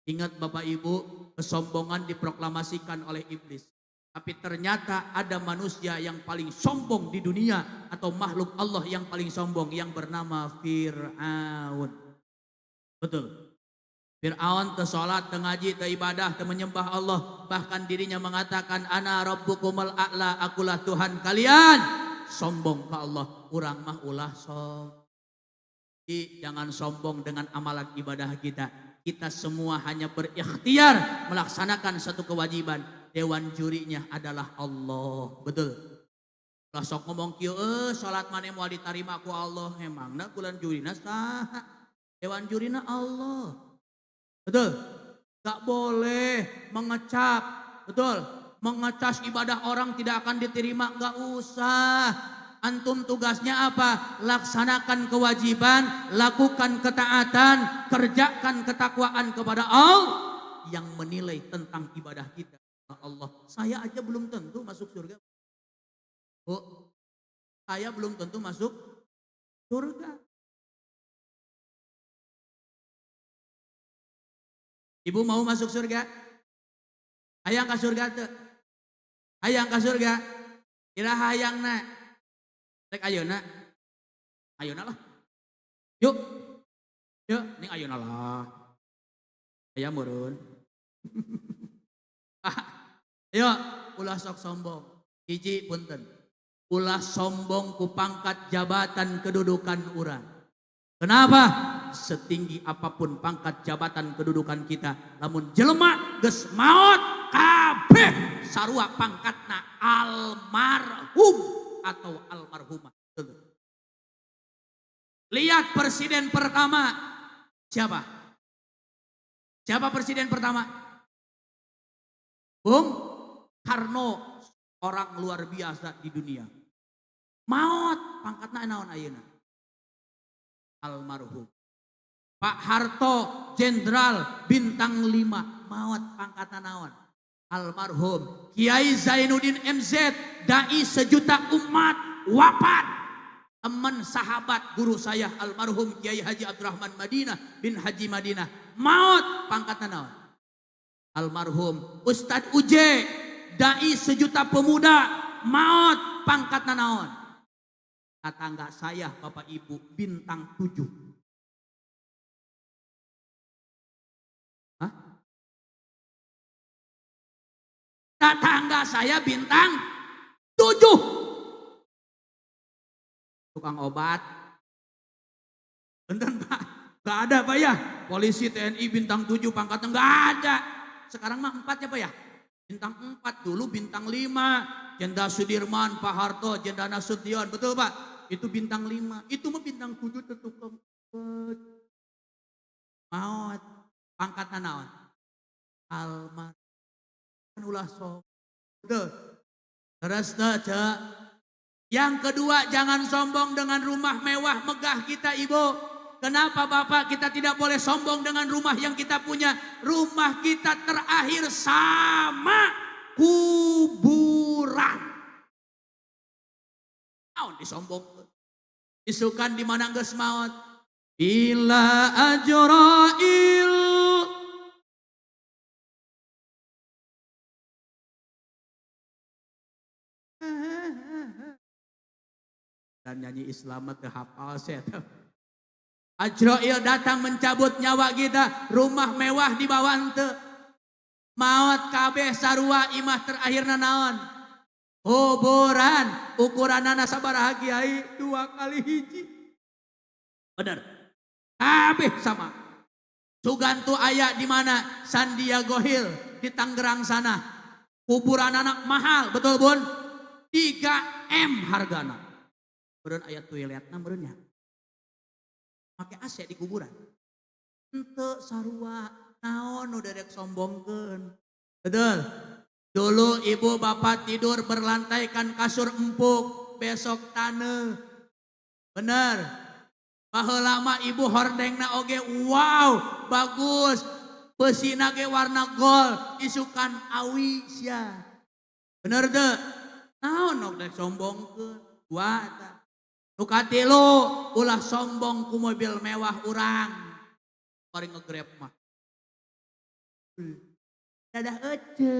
Ingat, Bapak Ibu, kesombongan diproklamasikan oleh iblis. Tapi ternyata ada manusia yang paling sombong di dunia atau makhluk Allah yang paling sombong yang bernama Fir'aun. Betul. Fir'aun teu salat, teu ngaji, teu ibadah, teu menyembah Allah. Bahkan dirinya mengatakan ana rabbukumul a'la, akulah Tuhan kalian. Sombong ke Allah, urang mah ulah som. Jadi jangan sombong dengan amalan ibadah kita. Kita semua hanya berikhtiar melaksanakan satu kewajiban. Dewan jurinya adalah Allah. Betul. Lah, sok ngomong kieu, eh, salat maneh moal ditarima ku Allah, emangna dewan jurina saha? Dewan jurina Allah. Betul? Gak boleh mengecap. Betul? Mengecas ibadah orang tidak akan diterima, gak usah. Antum tugasnya apa? Laksanakan kewajiban, lakukan ketaatan, kerjakan ketakwaan kepada Allah yang menilai tentang ibadah kita. Allah, saya aja belum tentu masuk surga. Bu, saya belum tentu masuk surga. Ibu mau masuk surga? Hayang ke surga tuh? Hayang ke surga? Iraha hayangna? Rek ayeuna? Ayeuna lah. Yuk. Yuk, ning ayeuna lah. Aya meureun. Ayo, ulah sok sombong. Hiji, punten. Ulah sombong ku pangkat jabatan kedudukan urang. Kenapa? Setinggi apapun pangkat jabatan kedudukan kita, lamun jelema geus maot kabeh sarua pangkatna, almarhum atau almarhumah. Betul. Lihat presiden pertama siapa? Siapa presiden pertama? Bung Karno, orang luar biasa di dunia. Maot, pangkatna naon ayeuna? Almarhum. Pak Harto, jenderal bintang 5, maot, pangkatna naon? Almarhum. Kiai Zainuddin MZ, dai sejuta umat, wafat. Teman sahabat guru saya almarhum Kiai Haji Abdurrahman Madinah bin Haji Madinah, maot, pangkatna naon? Almarhum. Ustadz Uje, dai sejuta pemuda, maot, pangkatna naon? Tetangga saya, Bapak Ibu, bintang 7. Hah? Tetangga saya bintang 7. Tukang obat. Bener, Pak? Gak ada, Pak, ya. Polisi TNI bintang 7 pangkatnya gak ada. Sekarang mah 4 ya, Pak, ya. Bintang 4, dulu bintang 5. Jenderal Sudirman, Pak Harto, Jenderal Nasution, betul, Pak? Itu bintang 5. Itu mah bintang 7 tukang obat. Maot, pangkatna naon? Almarhum. Ulah sok. Betul. Terus teh, Cek. Yang kedua, jangan sombong dengan rumah mewah megah kita, Ibu. Kenapa, Bapak, kita tidak boleh sombong dengan rumah yang kita punya? Rumah kita terakhir sama kuburan. Naon disombong? Isukan di mana geus maot? Bila ajrail dan nyanyi Islam teu hafal saya. Ajrail datang mencabut nyawa kita, rumah mewah di bawah henteu. Maot kabeh sarua, imah terakhirna naon? Kuburan. Ukuranana sabaraha, Kiai? 2 kali 1. Bener. Kabeh sama. Sugantu aya di mana? San Diego Hill di Tangerang sana. Kuburanana mahal, betul, Bun? 3 M hargana. Meureun aya toiletna meureun nya. Make AC di kuburan. Henteu, sarua, naon nu derek sombongkeun. Betul. Dulu ibu bapak tidur berlantaikan kasur empuk, besok taneuh. Bener. Baheula mah ibu hordengna oge wow, bagus. Besina ge warna gold, isukan awi sia. Bener teu? Naon nu dek sombongkeun? Dua eta. Nu katilu, ulah sombong ku mobil mewah urang. Bari nge-Grab mah. Dadah, Ece.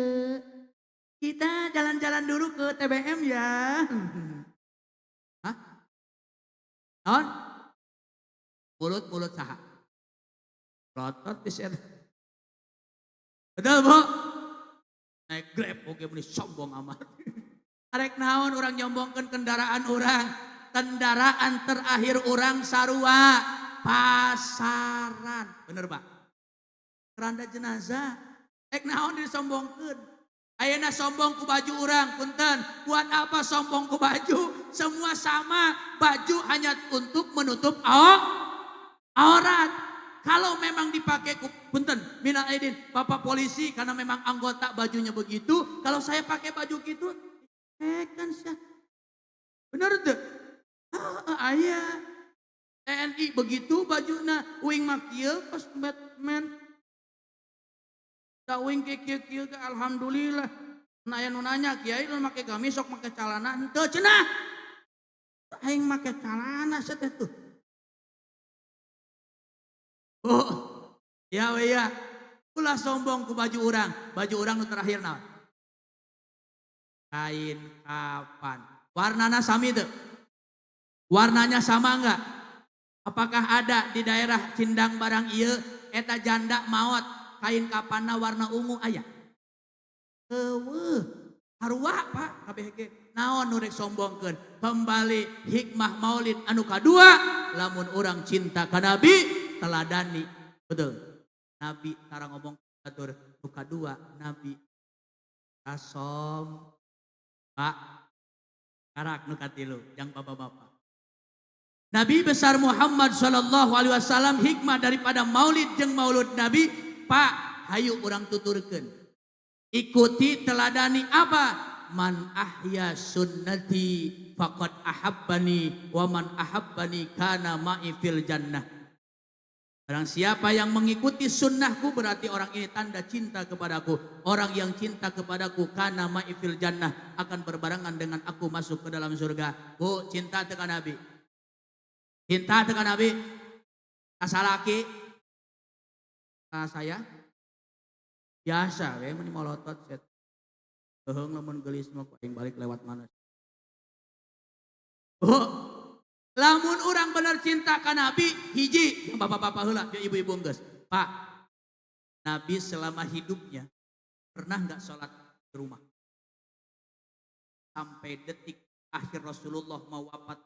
Kita jalan-jalan dulu ke TBM ya. Hah? Naon? Mulut-mulut saha? Rotot bisa. Betul, Bu? Naik Grab oke meni sombong amat. Arek naon urang nyombongkeun kendaraan urang? Kendaraan terakhir urang sarua pasaran. Bener, Pak? Keranda jenazah. Ek naon disombongkeun? Ayeuna sombong ku baju urang, punten. Buat apa sombong ku baju? Semua sama, baju hanya untuk menutup aurat. Kalau memang dipakai ku, punten, minal aidin, Bapak polisi karena memang anggota bajunya begitu, kalau saya pakai baju gitu, eh kan sih. Bener tuh? Ah, aya. TNI begitu bajuna, uing mah kieu pas Batman. Da uing ke kieu kieu ge alhamdulillah. Nah, aya nu nanya, "Kiai, lu make gamis sok make calana henteu?" Cenah. Aing make calana sia teh tuh. Oh, ya we ya. Ulah sombong ku baju urang. Baju urang nu terakhir naon? Kain kafan. Warnanya sami tuh. Warnanya sama enggak? Apakah ada di daerah Sindang barang ieu eta janda maot kain kafanna warna ungu aya? Eueuh, sarua Pak kabeh ge. Naon nu rek sombongkeun? Kembali hikmah maulid anu kadua, lamun urang cinta ka Nabi, teladani. Betul. Nabi tara ngomong atur nu kadua, Nabi kasom Pak karak nu katilu jang bapak-bapak. Nabi besar Muhammad Shallallahu Alaihi Wasallam, hikmah daripada maulid jeung maulud Nabi, Pak, hayu urang tuturkeun. Ikuti, teladani apa? Man ahya sunnati faqad ahabbani wa man ahabbani kana ma'i fil jannah. Barang siapa yang mengikuti sunnahku, berarti orang ini tanda cinta kepadaku. Orang yang cinta kepadaku kana ma'i fil jannah, akan berbarengan dengan aku masuk ke dalam surga. Bu, cinta teu ka Nabi? Cinta teu ka Nabi? Ka salaki? Ka saya? Biasa we meni molotot set. Keuheung lamun geulis mah ku aing balik lewat mana. Oh, lamun orang bener cinta ka Nabi, hiji, yang bapak-bapak heula, ya ibu-ibu geus. Pak, Nabi selama hidupnya pernah nggak sholat di rumah? Sampai detik akhir Rasulullah mau wafat.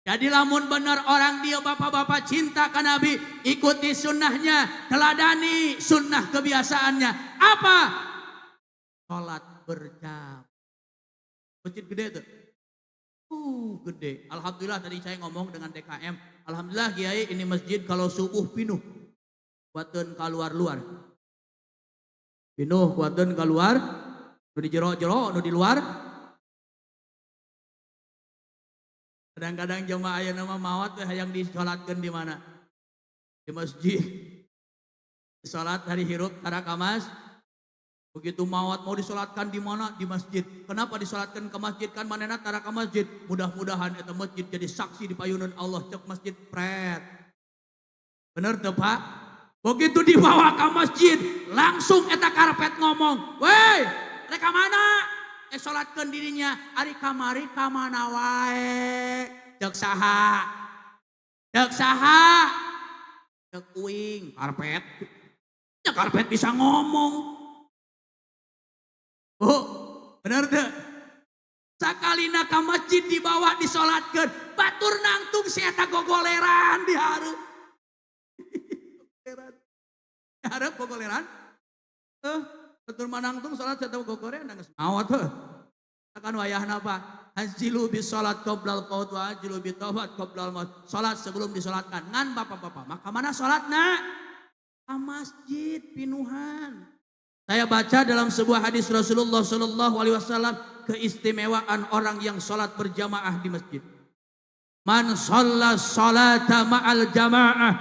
Jadi lamun bener orang dia bapak-bapak cinta ke Nabi, ikuti sunnahnya, teladani sunnah kebiasaannya. Apa? Sholat berjamaah. Masjid gede tuh. Gede. Alhamdulillah tadi saya ngomong dengan DKM. Alhamdulillah Kiai, ini masjid kalau subuh pinuh. Kuateun keluar-luar. Pinuh kuateun keluar. Nu di jero-jero, nu di luar. Kadang-kadang jemaah aya nama maot teh hayang disolatkeun di mana? Di masjid. Salat hari hirup tara ka mas. Begitu maot mau disolatkan di mana? Di masjid. Kenapa disolatkan ke masjid? Kan manehna tara ka masjid. Mudah-mudahan eta masjid jadi saksi di payunan Allah cek masjid pret. Bener teu Pak? Begitu dibawa ke masjid, langsung eta karpet ngomong, "Weh, rek ka mana?" Salatkeun dirinya, ari kamari ka mana wae? Cek saha? Cek saha? Cek uing, karpet. Ya karpet bisa ngomong. Oh, bener teu? Sakalina ka masjid dibawa disolatkeun, batur nangtung si eta gogoleran di hareup. Di hareup gogoleran? Batur manangtung salat saya gogoleran geus maot heuh. Kan wayahna Pak, ajilu bis salat qoblal maut wa ajilu bit taubat qoblal maut. Salat sebelum disolatkan. Ngan bapak-bapak, maka mana salatna? Ka masjid pinuhan. Saya baca dalam sebuah hadis Rasulullah Shallallahu Alaihi Wasallam keistimewaan orang yang sholat berjamaah di masjid. Man shalla salata ma'al jamaah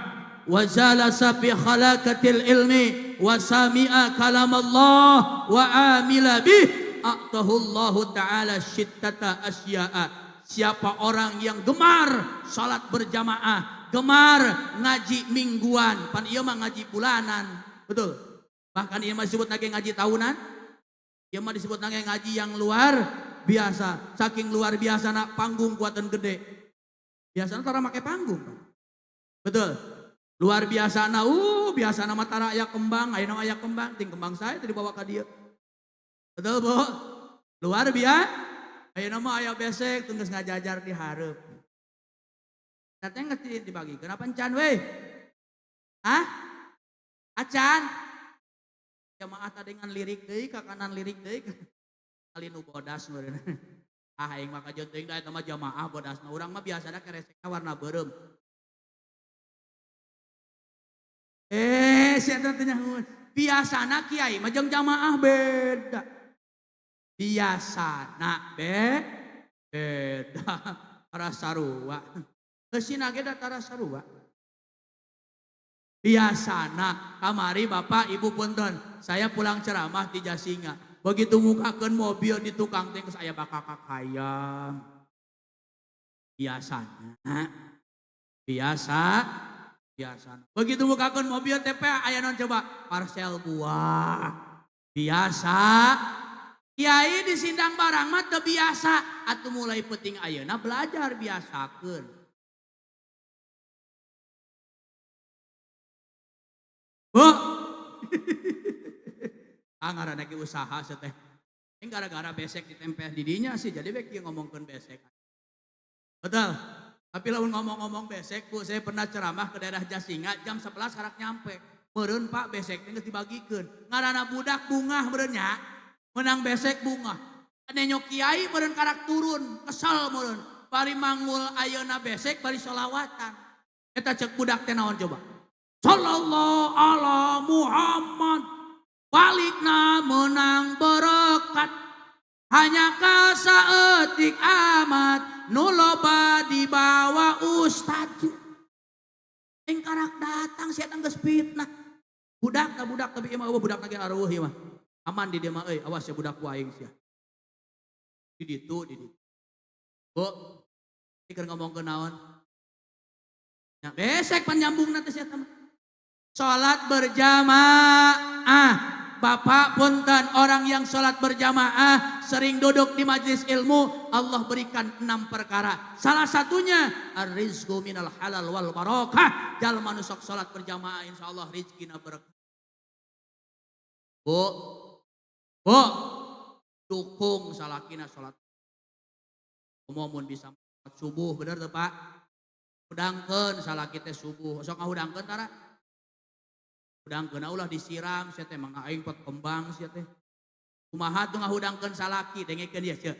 wa jalasa fi khalaqatil ilmi wa sami'a kalam Allah wa amila bih a'tahullahu ta'ala syittata asya'a. Siapa orang yang gemar salat berjamaah, gemar ngaji mingguan, pan ieu mah ngaji bulanan, betul. Bahkan ieu mah disebut lagi ngaji tahunan, ieu mah disebut lagi ngaji yang luar biasa. Saking luar biasa nak panggung kuatan gede. Biasanya tara make panggung, betul. Luar biasa na, biasa nama tara aya kembang, aya nama aya kembang, ting kembang saya tadi dibawa ka dieu. Betul Bu? Luar biasa. Aya nama aya besek tunggu ngajajar di hareup. Katanya ngerti dibagi. Kenapa encan weh? Hah? Acan? Jamaah tadi dengan lirik deui ka kanan lirik deui. Kali nu bodas meureun. Ah aing mah kajeun teuing da eta mah jamaah bodasna. Urang mah biasana keresekna warna beureum. Sia teh nyahoan. Biasana kiai mah jeung jamaah beda. Biasana beda. Tara sarua. Geusina ge da tara sarua. Biasana kamari bapak ibu punten, saya pulang ceramah di Jasinga. Begitu mukakeun mobil di tukang teh geus aya bakakak hayam. Biasana. Biasa. Biasana. Begitu mukakeun mobil TPA aya naon coba? Parcel buah. Biasa. Kiai di sindang barang mah teu biasa, atuh mulai penting ayeuna belajar biasakeun. Bu. Ah ngaranna ge usaha sia teh. Ini gara-gara besek ditempel di dinya sih, jadi we kieu ngomongkeun besek. Betul. Tapi lamun ngomong-ngomong besek, Bu, saya pernah ceramah ke daerah Jasinga jam 11 karak nyampe. Meureun Pak besek teh geus dibagikeun. Ngaranna budak bungah meureun nya. Menang besek bungah. Nenyok kiai meureun karak turun, kesel meureun. Bari manggul ayeuna besek bari sholawatan. Eta cek budak teh naon coba? Sallallahu ala Muhammad. Balikna menang berkat. Hanya kasaeutik amat nu loba dibawa ustad. Ing karak datang sia geus fitnah. Budak ta budak tapi ieu mah eueuh budak lagi areueuh ieu mah. Aman di dieu mah euy, awas ya budak ku aing sia. Di ditu, di ditu. Bu, ieu keur ngomongkeun naon? Nya besek panyambungna teh sia mah. Salat berjamaah. Bapak punten, orang yang sholat berjamaah sering duduk di majelis ilmu, Allah berikan 6 perkara. Salah satunya ar-rizqu minal halal wal barakah. Jalma nu sok sholat berjamaah insyaallah rizkina berkah. Bu, bu, dukung salakina sholat. Komo mun bisa subuh, bener teu Pak? Hudangkeun salaki teh subuh. Sok ngahudangkeun tara? Hudangkeun ulah disiram sia teh mangga aing pot kembang sia teh. Kumaha tuh ngahudangkeun salaki, dengekeun ieu sia.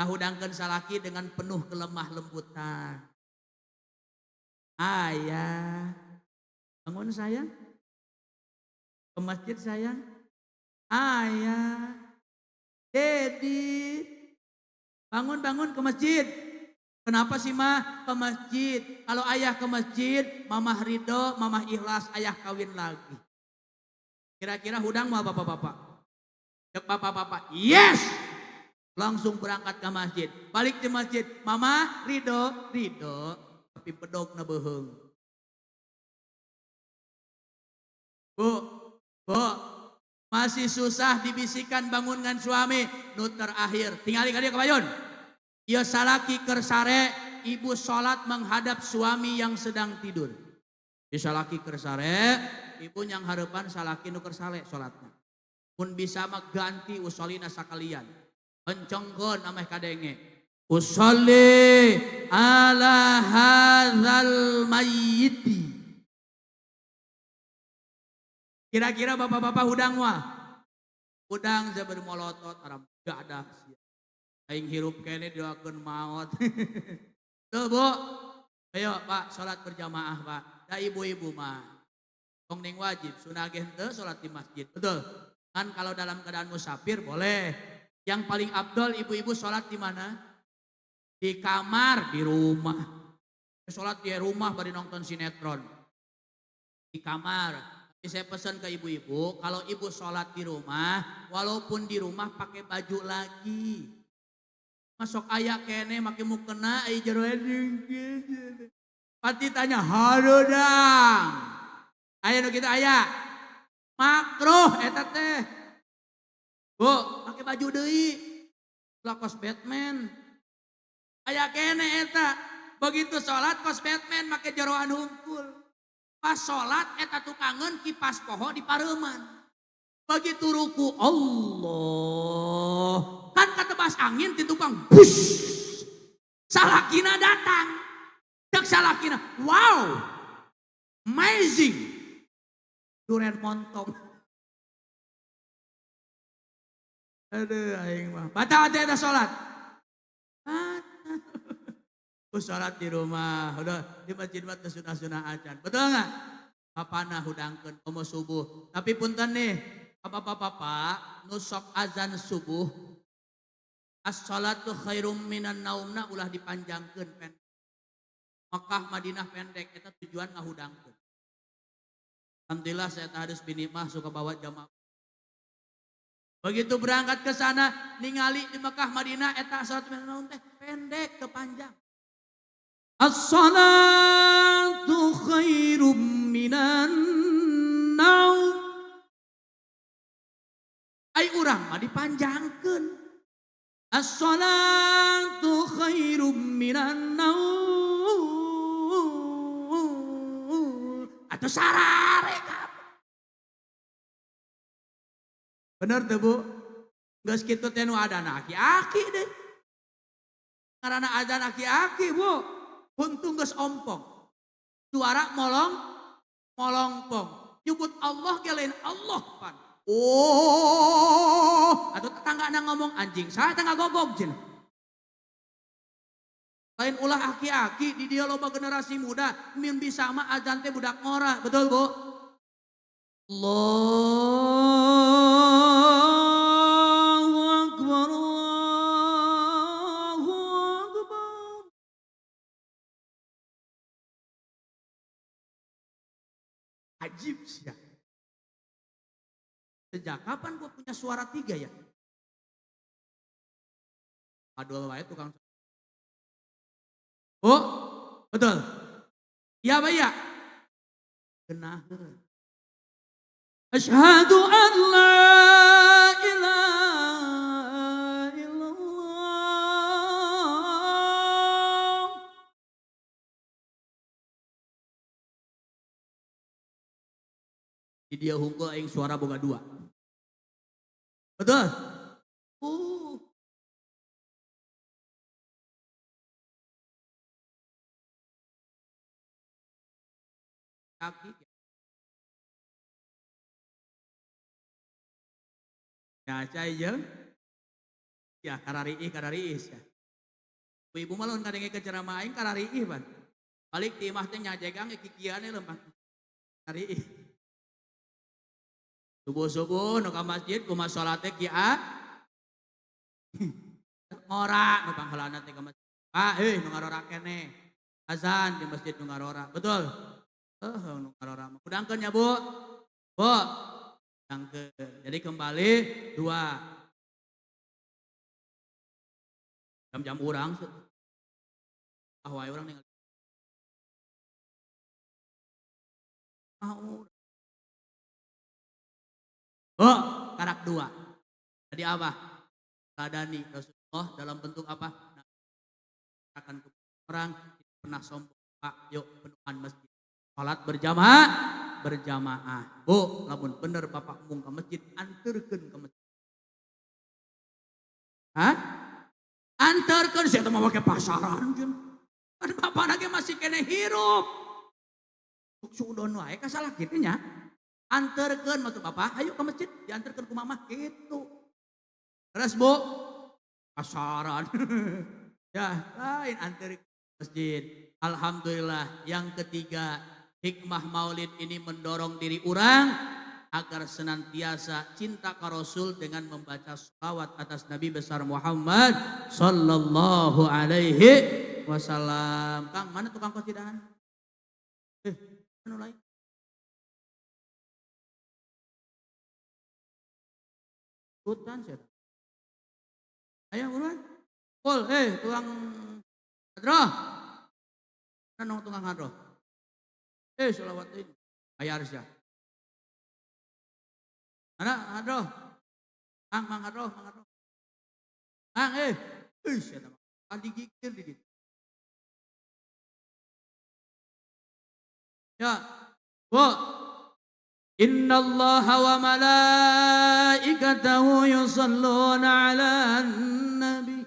Ngahudangkeun salaki dengan penuh kelemah lembutan. Ayah, bangun sayang. Ke masjid sayang. Ayah, Dedi, bangun-bangun ke masjid. Kenapa sih mah ke masjid? Kalau ayah ke masjid, mamah ridho, mamah ikhlas, ayah kawin lagi. Kira-kira hudang mau bapak-bapak? Cek bapak-bapak, yes! Langsung berangkat ke masjid. Balik di masjid, mama ridho, ridho, tapi bedog na beuheung. Bu, bu, masih susah dibisikan bangunkan suami. Nu terakhir, tinggali ka dieu kabayun. Ieu salaki keur sare, ibu sholat menghadap suami yang sedang tidur. Ieu salaki keur sare, ibu yang hareupan salaki nu keur sare sholatna. Mun bisa mah ganti usolina sakalian. Encongkeun ameh kadenge. Usolli ala hadzal mayyiti. Kira-kira bapak-bapak hudang mah? Hudang sabar molotot aram gadah sia. Aing hirup kene doakeun maot. Tuh Bu. Ayo Pak salat berjamaah Pak. Da ibu-ibu mah. Tong ning wajib sunah ge henteu salat di masjid. Betul. Kan kalau dalam keadaan musafir boleh. Yang paling abdol ibu-ibu salat di mana? Di kamar, di rumah. Salat di rumah bari nonton sinetron. Di kamar. Tapi saya pesan ke ibu-ibu, kalau ibu sholat di rumah, walaupun di rumah pakai baju lagi. Masuk aya kene make mukena ai jero Pati tanya harudang. Aya nu kitu aya. Makruh eta teh. Bu, make baju deui. Lah kos Batman. Aya kene eta. Begitu sholat kos Batman make jeroan hungkul. Pas sholat eta tukangeun kipas poho di pareuman. Begitu ruku Allah. Kan katebas angin ti tukang bus. Salakina datang. Cek salakina, wow. Amazing. Duren montong. Aduh aing mah. Batal teh eta salat. Batal. Ku salat di rumah, udah di masjid mah teu sunah-sunah acan. Betul enggak? Bapana hudangkeun komo subuh. Tapi punten nih, bapak-bapak nu sok azan subuh, as-salatu khairum minan naumna ulah dipanjangkeun pendek. Mekah Madinah pendek eta tujuan ngahudangkeun. Alhamdulillah saya harus bini mah suka bawa jamaah. Begitu berangkat ke sana ningali di Mekah Madinah eta salat minan naum teh pendek ke panjang. As-salatu khairum minan naum. Urang mah dipanjangkeun. As-salatu khairum minan naum. Atau sarare kabeh. Bener teu Bu? Geus kitu teh nu adana aki-aki deh. Karena azan aki-aki Bu, untung geus ompong. Suara molong, molongpong. Nyebut Allah ge lain Allah pan. Oh, atau tetangga ngomong anjing, saya tangga gogog cenah. Lain ulah aki-aki di dia loba generasi muda, min bisa mah azan teh budak ngora, betul Bu? Allahu Akbar, Allahu Akbar. Ajib sih ya. Sejak kapan gua punya suara tiga ya? Aduh, wae tukang. Oh, betul. Iya, Pak ya? Genaheun. Asyhadu an la ilaha illallah. Di dia hungkul aing suara boga dua. Betul? Kaki. Ya cai jeung ya karariih karariih sia. Ibu mah lamun kadenge ceramah aing karariih pan. Balik ti imah teh nyajegang kikiane lempang. Karariih. Subuh-subuh nu ka masjid kumaha salat teh kieu. Ngora nu pangheulana teh ka masjid. Ah heuh nu ngarora keneh. Azan di masjid nu ngarora. Betul? Heuh nu ngarora mah. Kudangkeun nya Bu. Bu. Kudangkeun. Jadi kembali dua. Jam-jam urang. Ah wae urang ningali. Ah urang. Oh, karak dua. Jadi apa? Ladani Rasulullah dalam bentuk apa? Nah, akan orang tidak pernah sombong. Pak, yuk penuhan masjid. Salat berjamaah, berjamaah. Bu, lamun bener bapak mung ke masjid, anterkeun ke masjid. Hah? Anterkeun sia teh mah make pasaran jeung. Kan bapak lagi masih kene hirup. Sudon wae kasalah kitu nya. Anterkeun maksud bapak, ayo ke masjid, dianterkeun ku mamah gitu. Terus Bu, pasaran. Ya, lain anter ke masjid. Alhamdulillah, yang ketiga, hikmah maulid ini mendorong diri orang agar senantiasa cinta ke Rasul dengan membaca sholawat atas Nabi besar Muhammad sallallahu alaihi wasallam. Kang, mana tukang kosidahan? Anu lain? Hutan sih. Ayo buruan. Pol, tukang hadroh. Mana tukang hadroh? Sholawat ini. Bayar sih. Mana hadroh? Mang, mang hadroh, mang hadroh. Mang, siapa? Digigir di ditu. Ya, Bu. Inna Allah wa malaikatahu yusalluna ala nabi.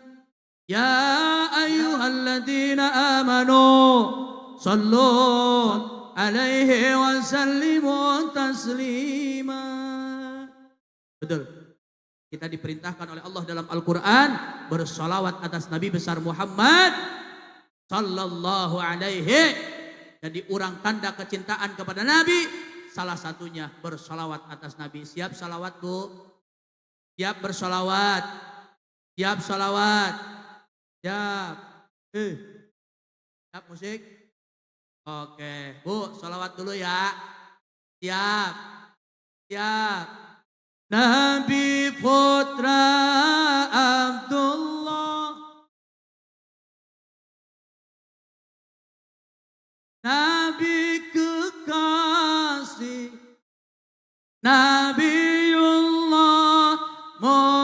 Ya ayyuhalladzina amanu sallu alaihi wa sallimu taslima. Betul. Kita diperintahkan oleh Allah dalam Al-Quran bersolawat atas Nabi besar Muhammad sallallahu alaihi. Jadi orang tanda kecintaan kepada Nabi salah satunya bersolawat atas Nabi. Siap salawat Bu? Siap bersolawat? Siap solawat? Siap. Siap musik? Oke, Bu, solawat dulu ya. Siap. Siap. Nabi Putra Abdullah, Nabi kekasih, Nabiullah Muhammad.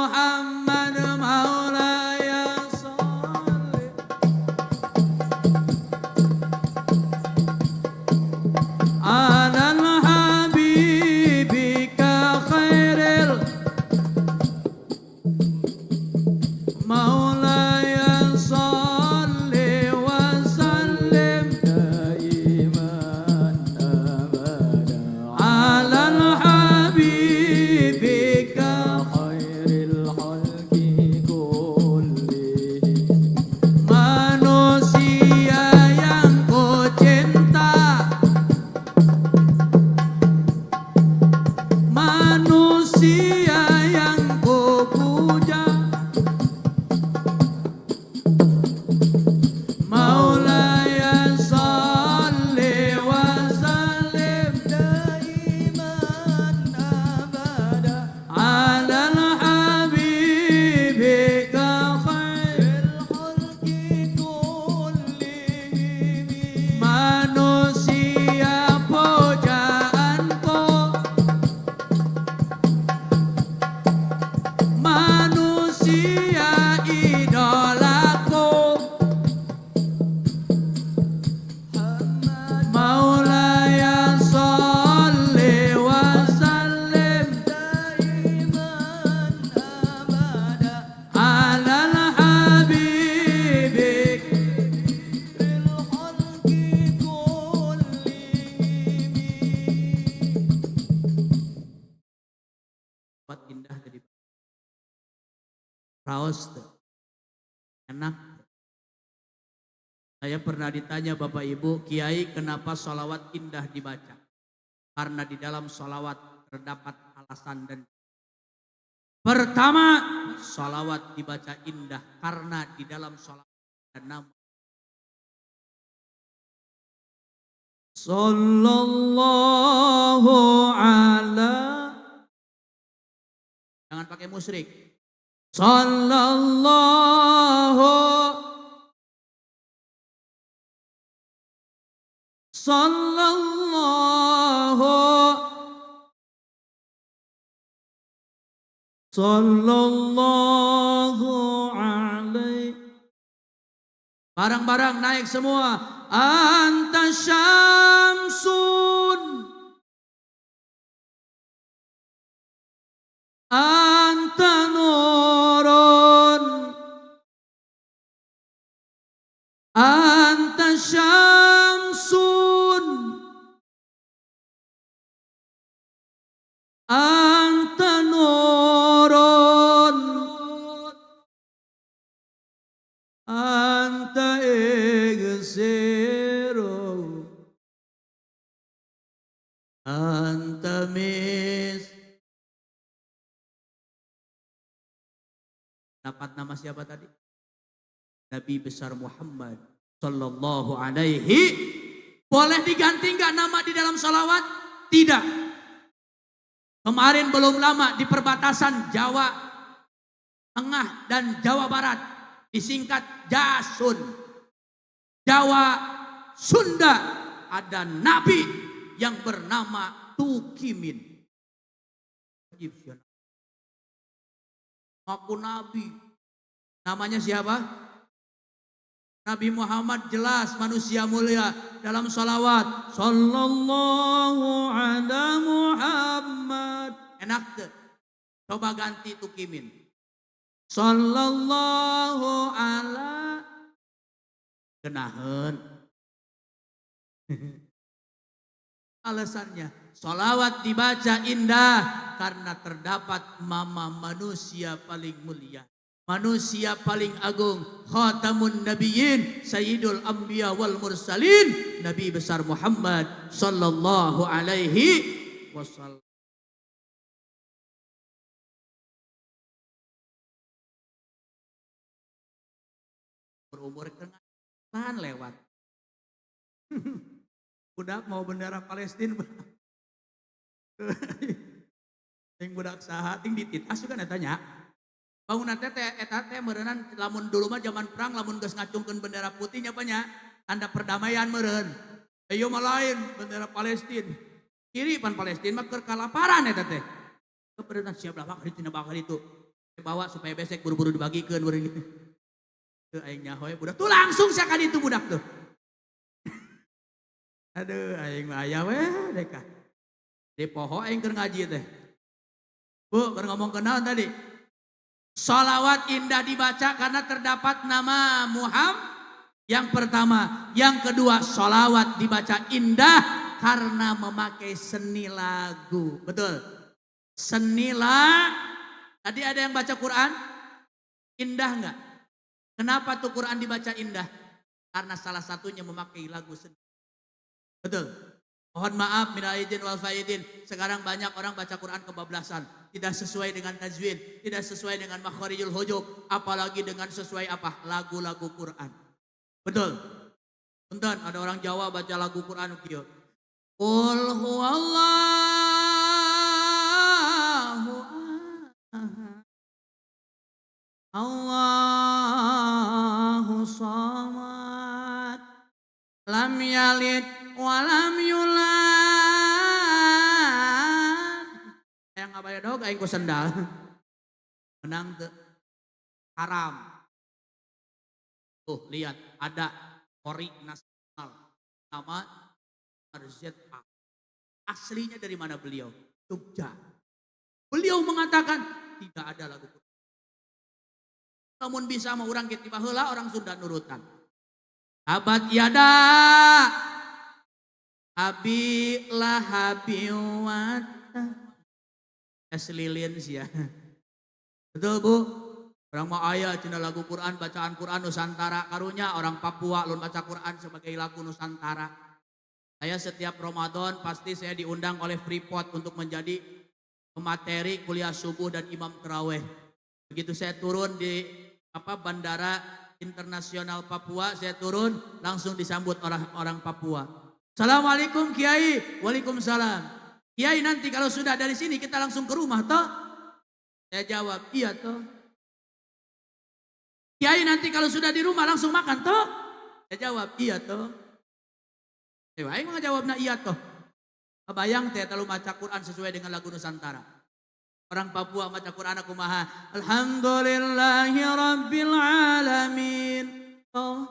Raos teu? Enak. Saya pernah ditanya Bapak Ibu, Kiai, kenapa sholawat indah dibaca? Karena di dalam sholawat terdapat alasan dan pertama, sholawat dibaca indah karena di dalam sholawat ada nama. Sallallahu ala. Jangan pakai musyrik. Sallallahu sallallahu sallallahu alaihi. Barang-barang naik semua. Anta syamsun, anta nurun, anta syamsun, anta nurun, anta iksiru, anta mis. Dapat nama siapa tadi? Nabi besar Muhammad sallallahu alaihi. Boleh diganti nggak nama di dalam sholawat? Tidak. Kemarin belum lama di perbatasan Jawa Tengah dan Jawa Barat, disingkat Jasun, Jawa Sunda, ada nabi yang bernama Tukimin. Ngaku nabi. Namanya siapa? Nabi Muhammad, jelas manusia mulia dalam sholawat. Sallallahu ala Muhammad. Enak tuh. Coba ganti Tukimin. Sallallahu ala. Kenahan. Alasannya, sholawat dibaca indah karena terdapat mama manusia paling mulia, manusia paling agung, khatamun nabiyyin, sayyidul anbiya wal mursalin, Nabi besar Muhammad sallallahu alaihi wasallam. Berumur kengan lewat. Budak mau bendera Palestina. Ting budak saha ting dititas juga tanya. Bangunan teh eta teh meureunnan lamun dulu mah zaman perang lamun geus ngacungkeun bendera putih nya nya tanda perdamaian meureun. Ieu mah lain bendera Palestina. Kiri pan Palestina mah keur kalaparan eta teh. Kebetulan siap lah bakal itu bakal itu. Bawa supaya besek buru-buru dibagikeun meureun. Teu aing nyaho budak tuh langsung sakali itu budak tuh. Aduh aing mah aya we deka. Di poho aing keur ngaji teh. Bu, keur ngomong kenaon tadi? Sholawat indah dibaca karena terdapat nama Muhammad. Yang pertama. Yang kedua, sholawat dibaca indah karena memakai seni lagu. Betul. Seni lagu. Tadi ada yang baca Quran? Indah enggak? Kenapa tuh Quran dibaca indah? Karena salah satunya memakai lagu seni. Betul. Mohon maaf minal aidin wal faidin. Sekarang banyak orang baca Quran kebablasan, tidak sesuai dengan tajwid, tidak sesuai dengan makharijul huruf, apalagi dengan sesuai apa? Lagu-lagu Quran. Betul. Punten, ada orang Jawa baca lagu Quran kieu. Qul huwallahu ahad. Allahu samad. Lam yalid walam yulad. Yang apa ya dog aing ku sendal. Menang teu? Haram. Tuh lihat ada ori nasional nama RZA. Aslinya dari mana beliau? Jogja. Beliau mengatakan tidak ada lagu Quran. Namun bisa mah urang kieu tiba heula orang Sunda nurutan. Abad yada abi lahabi wata. Es lilin sih ya. Betul Bu? Urang mah aya cenah lagu Quran, bacaan Quran Nusantara karunya orang Papua lun baca Quran sebagai lagu Nusantara. Saya setiap Ramadan pasti saya diundang oleh Freeport untuk menjadi pemateri kuliah subuh dan imam taraweh. Begitu saya turun di Bandara Internasional Papua, saya turun langsung disambut orang-orang Papua. Assalamualaikum Kiai. Waalaikumsalam. Kiai, nanti kalau sudah dari sini kita langsung ke rumah toh? Saya jawab, iya toh. Kiai, nanti kalau sudah di rumah langsung makan toh? Saya jawab, iya toh. Aing mah jawabna iya toh. Kebayang teh kalau maca Quran sesuai dengan lagu Nusantara. Orang Papua maca Quran kumaha? Alhamdulillahi rabbil alamin. Oh.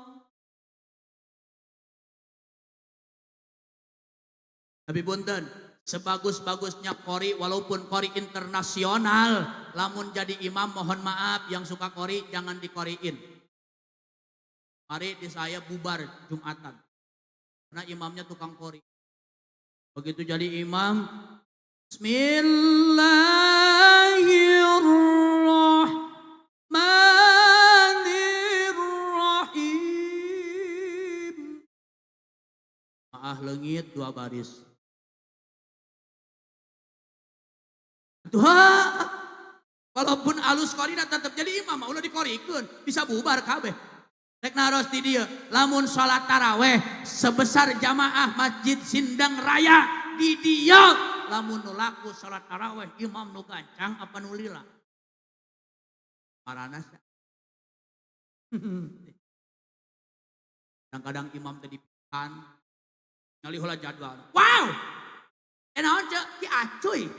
Tapi punten, sebagus-bagusnya qori walaupun qori internasional, lamun jadi imam mohon maaf yang suka qori jangan dikoriin. Mari di saya bubar Jumatan. Karena imamnya tukang qori. Begitu jadi imam, Bismillahirrahmanirrahim. Maah leungit dua baris. Tuh, walaupun alus korina tetap jadi imam, ulah dikorikeun, bisa bubar kabeh. Rek naros di dieu, lamun salat taraweh sebesar jamaah Masjid Sindang Raya di dieu, lamun nu laku salat taraweh imam nu gancang apa nu lila? Marana sia. Kadang-kadang imam teh dipikan ngali heula jadwal. Wow! Naon ceu? Ki acuy.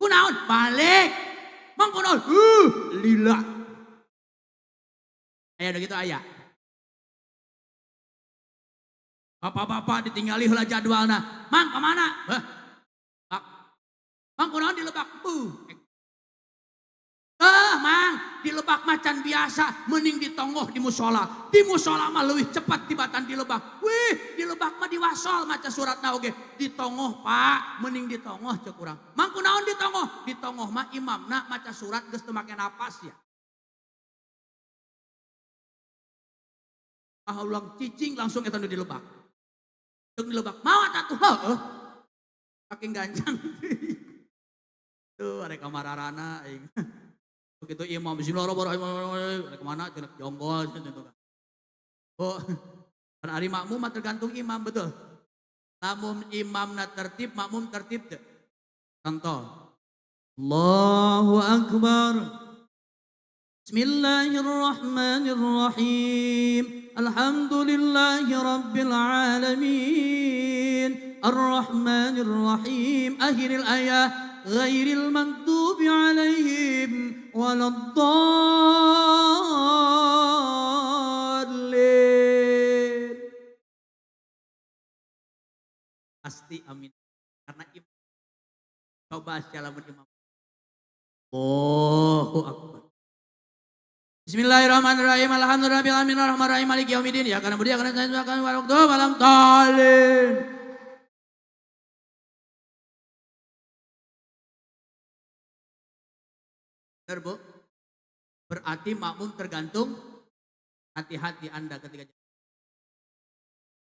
Kunaon? Balik. Mang kunaon? Lila. Aya udah gitu aya. Bapak-bapak ditinggali heula jadwalna. Mang kemana? Hah? Pak. Mang kunaon di Lebak? Mang, di Lebak macan biasa, mending di tonggoh di musola. Di musola mah leuwih cepat tibatan di Lebak. Wih, di Lebak mah diwasol maca suratna oge. Di tonggoh, Pak, mending di tonggoh cek urang. Mang kunaon di tonggoh? Di tonggoh mah imamna maca surat geus teu make napas ya. Ah ulang cicing langsung eta nu di Lebak. Jeung di Lebak mawa atuh heueuh. Saking gancang. Tuh arek kamararana aing. Begitu imam bismillahirrahmanirrahim arek kemana cenah jonggol cenah gitu kan. Oh, kan ari makmum mah tergantung imam betul. Lamun imamna tertib, makmum tertib teu. Contoh. Allahu akbar. Bismillahirrahmanirrahim. Alhamdulillahi rabbil alamin. Arrahmanirrahim. Akhiril ayah. Ghairil maghdubi alaihim waladdallin. Pasti amin. Karena imam. Coba lamun imam. Allahu akbar. Bismillahirrahmanirrahim. Alhamdulillahirabbil alamin arrahmanirrahim maliki yaumiddin. Ya kana budi kana nasta'in kana waqtu malam talin. Benar, Bu? Berarti makmum tergantung hati-hati Anda ketika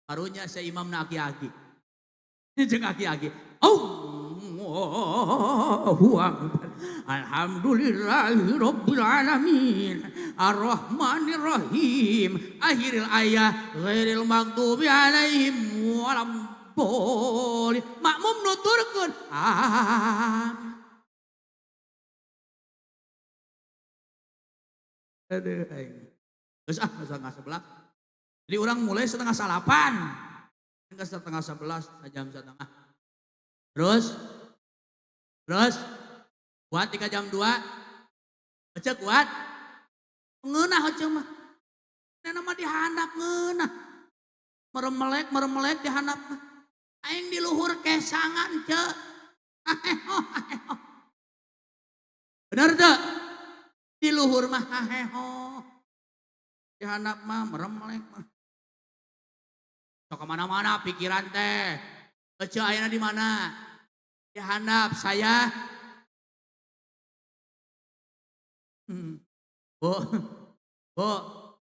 barunya saya imam na aki-aki. Jeung aki-aki. Allahu akbar. Alhamdulillahirabbil alamin. Arrahmanirrahim. Akhiril ayah ghairil maghdubi alaihim waladdallin. Makmum nuturkeun. Amin. Aduh aing. Geus ah 10:30. Jadi orang mulai 7:30. Enggak 10:30, jam setengah. Terus kuat 3 jam 2. Ece kuat. Ngeunah ece mah. Nena mah dihandap ngeunah. Meremelek dihandap mah. Aing di luhur kesangan ce. Bener teu? Di luhur mah haheho. Dihandap mah meremelek mah. Sok kemana-mana pikiran teh. Ece ayeuna di mana? Dihandap saya. Bu, Bu,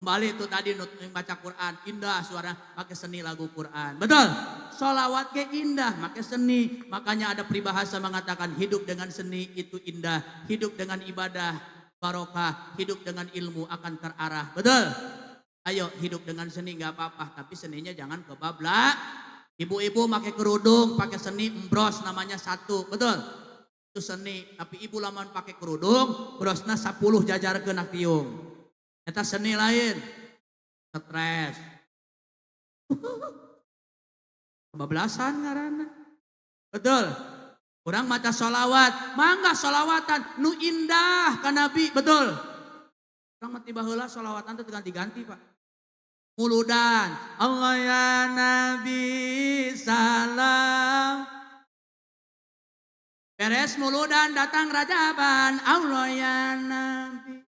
kembali itu tadi baca Quran, indah suara pakai seni lagu Quran. Betul? Solawat ge indah, pakai seni. Makanya ada peribahasa mengatakan hidup dengan seni itu indah, hidup dengan ibadah barokah, hidup dengan ilmu akan terarah. Betul? Ayo hidup dengan seni nggak apa-apa, tapi seninya jangan kebabla. Ibu-ibu pakai kerudung, pakai seni embros namanya satu, betul? Itu seni, tapi ibu lamun pakai kerudung, brosna 10 jajar ke tiung. Eta seni lain. Stres. Kebablasan ngaranna. Betul. Kurang maca solawat, mangga solawatan nu indah ka Nabi, betul. Urang mah tiba heula solawatan teh ganti-ganti, Pak. Muludan, Allah ya Nabi salam. Beres muludan datang rajaban, Allah ya Nabi.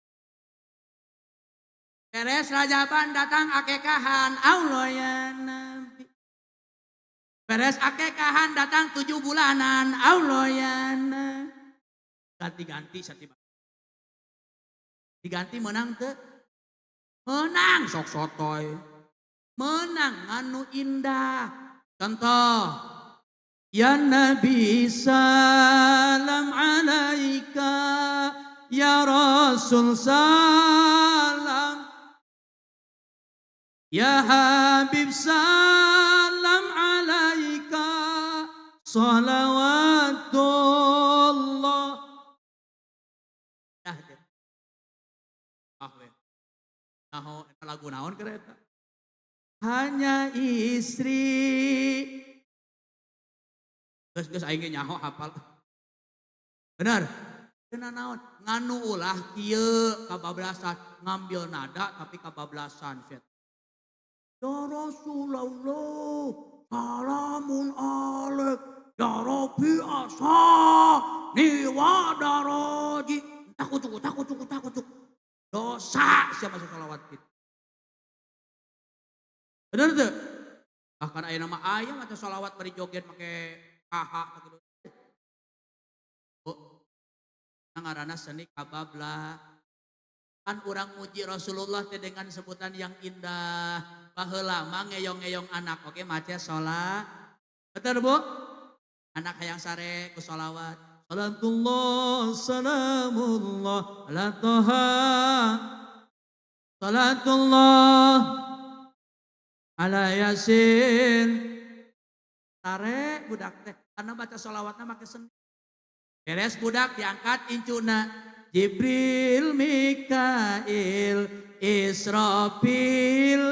Beres rajaban datang akekahan, Allah ya Nabi. Beres akekahan datang 7 bulanan, Allah ya Nabi. Ganti-ganti setiap. Diganti menang teu? Menang sok sotoy. Menang nganu indah. Contoh, ya Nabi salam alaika, ya Rasul salam, ya Habib salam alaika, salawatullah. Dah deh. Ah we. Naho eta lagu naon kereta? Hanya istri. Geus geus aing ge nyaho hafal. Benar. Kena naon? Nganu ulah kieu kabablasan, ngambil nada tapi kabablasan set. Ya Rasulullah, salamun alaik, ya Rabbi asa, niwa daraji. Takut cukup, takut cukup, takut cukup. Dosa siapa masuk sholawat gitu. Bener tuh? Bahkan aya nama ayah maca sholawat bari joget make paha gitu. Bu, ngaranna seni kababla. Kan urang muji Rasulullah teh dengan sebutan yang indah. Baheula mah ngeyong-ngeyong anak oke maca sholat. Betul Bu? Anak hayang sare ku sholawat. Salatullah, salamullah ala toha. Salatullah ala yasin. Sare budak teh karena baca sholawatna make seni. Beres budak diangkat incuna. Jibril, Mikail, Israfil,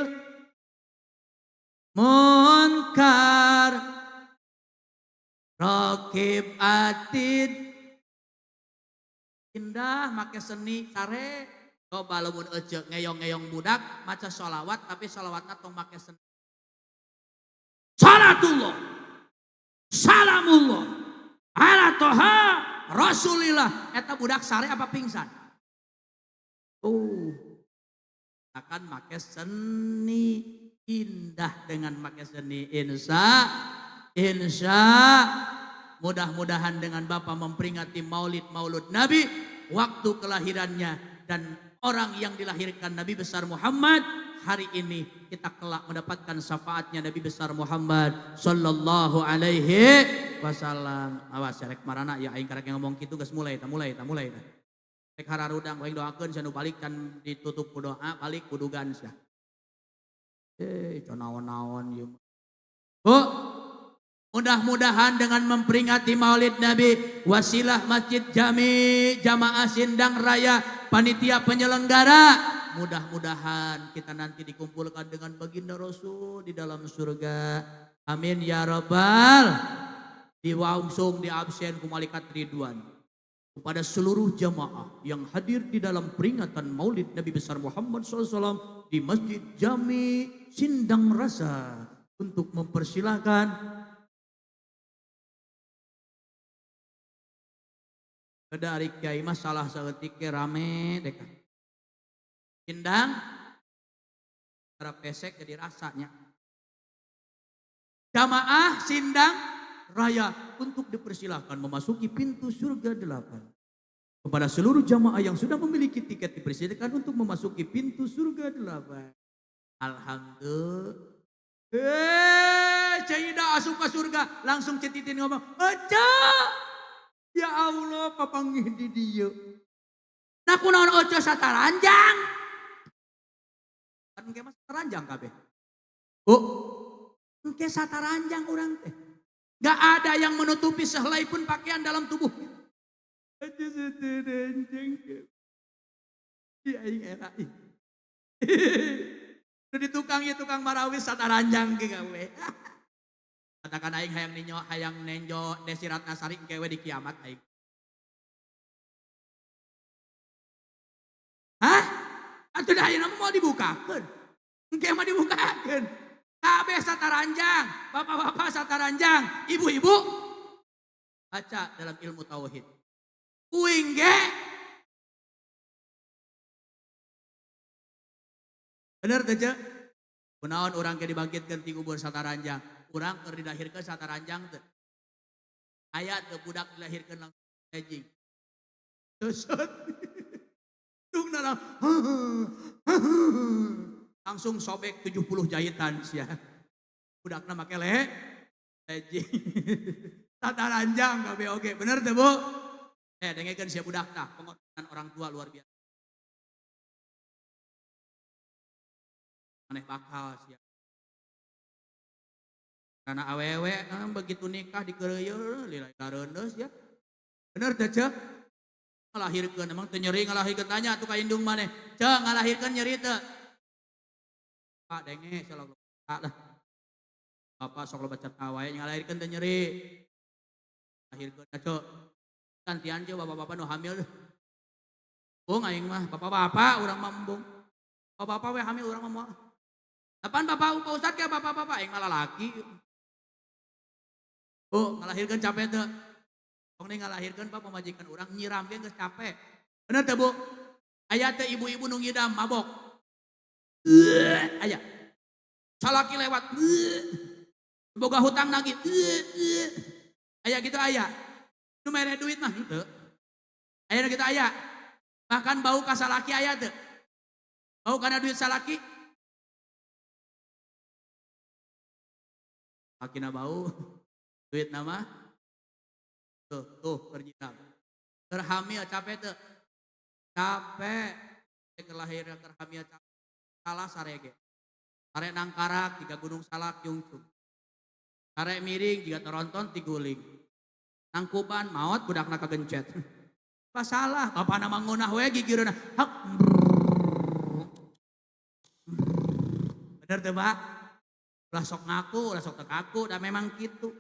Munkar, Rokib Atid. Indah make seni sare. Coba lamun ece ngeyong-ngeyong budak maca sholawat tapi sholawatna tong make seni. Salatullah, salamullah ala toha Rasulillah. Eta budak sare apa pingsan? Tuh. Akan make seni indah dengan make seni insya insya mudah-mudahan dengan Bapak memperingati Maulid Maulud Nabi waktu kelahirannya dan orang yang dilahirkan Nabi besar Muhammad hari ini kita kelak mendapatkan syafaatnya Nabi besar Muhammad sallallahu alaihi wasallam. Awas rek marana ya aing karek ngomong kitu geus mulai ta mulai ta mulai ta. Rek hararudang aing doakeun sia nu balik kan ditutup ku doa balik kudugan sia. Naon-naon ieu. Bu, mudah-mudahan dengan memperingati Maulid Nabi, wasilah Masjid Jami, Jamaah Sindang Raya, panitia penyelenggara, mudah-mudahan kita nanti dikumpulkan dengan baginda Rasul di dalam surga. Amin ya rabbal. Diwangsung di absen ku malaikat Ridwan. Kepada seluruh jamaah yang hadir di dalam peringatan Maulid Nabi besar Muhammad SAW di Masjid Jami Sindang Rasa untuk mempersilahkan dari kiai mah salah saeutik ge rame deka. Sindang cara pesek jadi rasanya. Jamaah Sindang Raya untuk dipersilahkan memasuki pintu surga 8. Kepada seluruh jamaah yang sudah memiliki tiket dipersilakan untuk memasuki pintu surga 8. Alhamdulillah. Ceu Ida asup ke surga, langsung Ceu Titin ngomong, "Ece, ya Allah papanggih di dieu." Nah, kunaon Ece sataranjang? Kan engke mah sataranjang kabeh. Bu, engke sataranjang urang teh. Gak ada yang menutupi sehelai pun pakaian dalam tubuh. Ece sataranjang. Di aing era. Di tukang ya tukang marawis sataranjang ge gawe. Katakan aing hayang ninyo, hayang nenjo Desi Ratnasari engke we di kiamat aing. Hah? Atuh da ayeuna mah moal dibukakeun. Engke mah dibukakeun. Kabeh sataranjang, bapak-bapak sataranjang, ibu-ibu baca dalam ilmu tauhid. Uing ge bener teh Ceu? Kunaon urang ke dibangkitkeun ti kubur sataranjang? Urang keur dilahirkeun sataranjang teh. Aya teu budak dilahirkeun langsung legging. Seset. Tungna lah. Langsung sobek 70 jahitan sia. Budakna make legging. Sataranjang kabeh oge. Bener teh Bu? Dengekeun sia budak tah, pengorbanan orang tua luar biasa. Aneh bakal sia. Karena awewe begitu nikah dikeureuyeun lila reundeus ya. Bener teh Ceu? Ngalahirkeun emang teu nyeri ngalahirkeun tanya atuh ka indung maneh. Ceu ngalahirkeun nyeri teu? Pak denge sok loba lah. Bapak sok loba cerita wae ngalahirkeun teu nyeri. Lahirkeun Ceu. Gantian Ceu bapak-bapak nu hamil. Bung aing mah bapak-bapak urang mah embung. Bapak-bapak we hamil urang mah moal. Apaan bapak Pak Ustad ke bapak-bapak aing mah lalaki. Bu, ngalahirkeun capek teu? Tong deui ngalahirkeun Pak pamajikan urang nyiram ge geus capek. Bener teu Bu? Aya teu ibu-ibu nu ngidam mabok? Aya. Salaki lewat. Boga hutang nagih. Aya gitu aya. Nu mere duit mah henteu. Aya nu kitu aya. Bahkan bau ka salaki aya teu? Bau kana duit salaki? Lakina bau. Duit nama tuh tuh keur nyiram. Keur hamil capek teu? Capek. Keur lahir keur hamil capek. Salah sarege. Sare nangkarak tiga gunung salak jungcung. Sare miring jiga toronton tiguling. Nangkuban maot budakna kagencet. Apa salah? Bapana mah ngeunah we gigireunna. Hak. Bener teu, Pak? Ulah sok ngaku, ulah sok teu kaku, da memang kitu.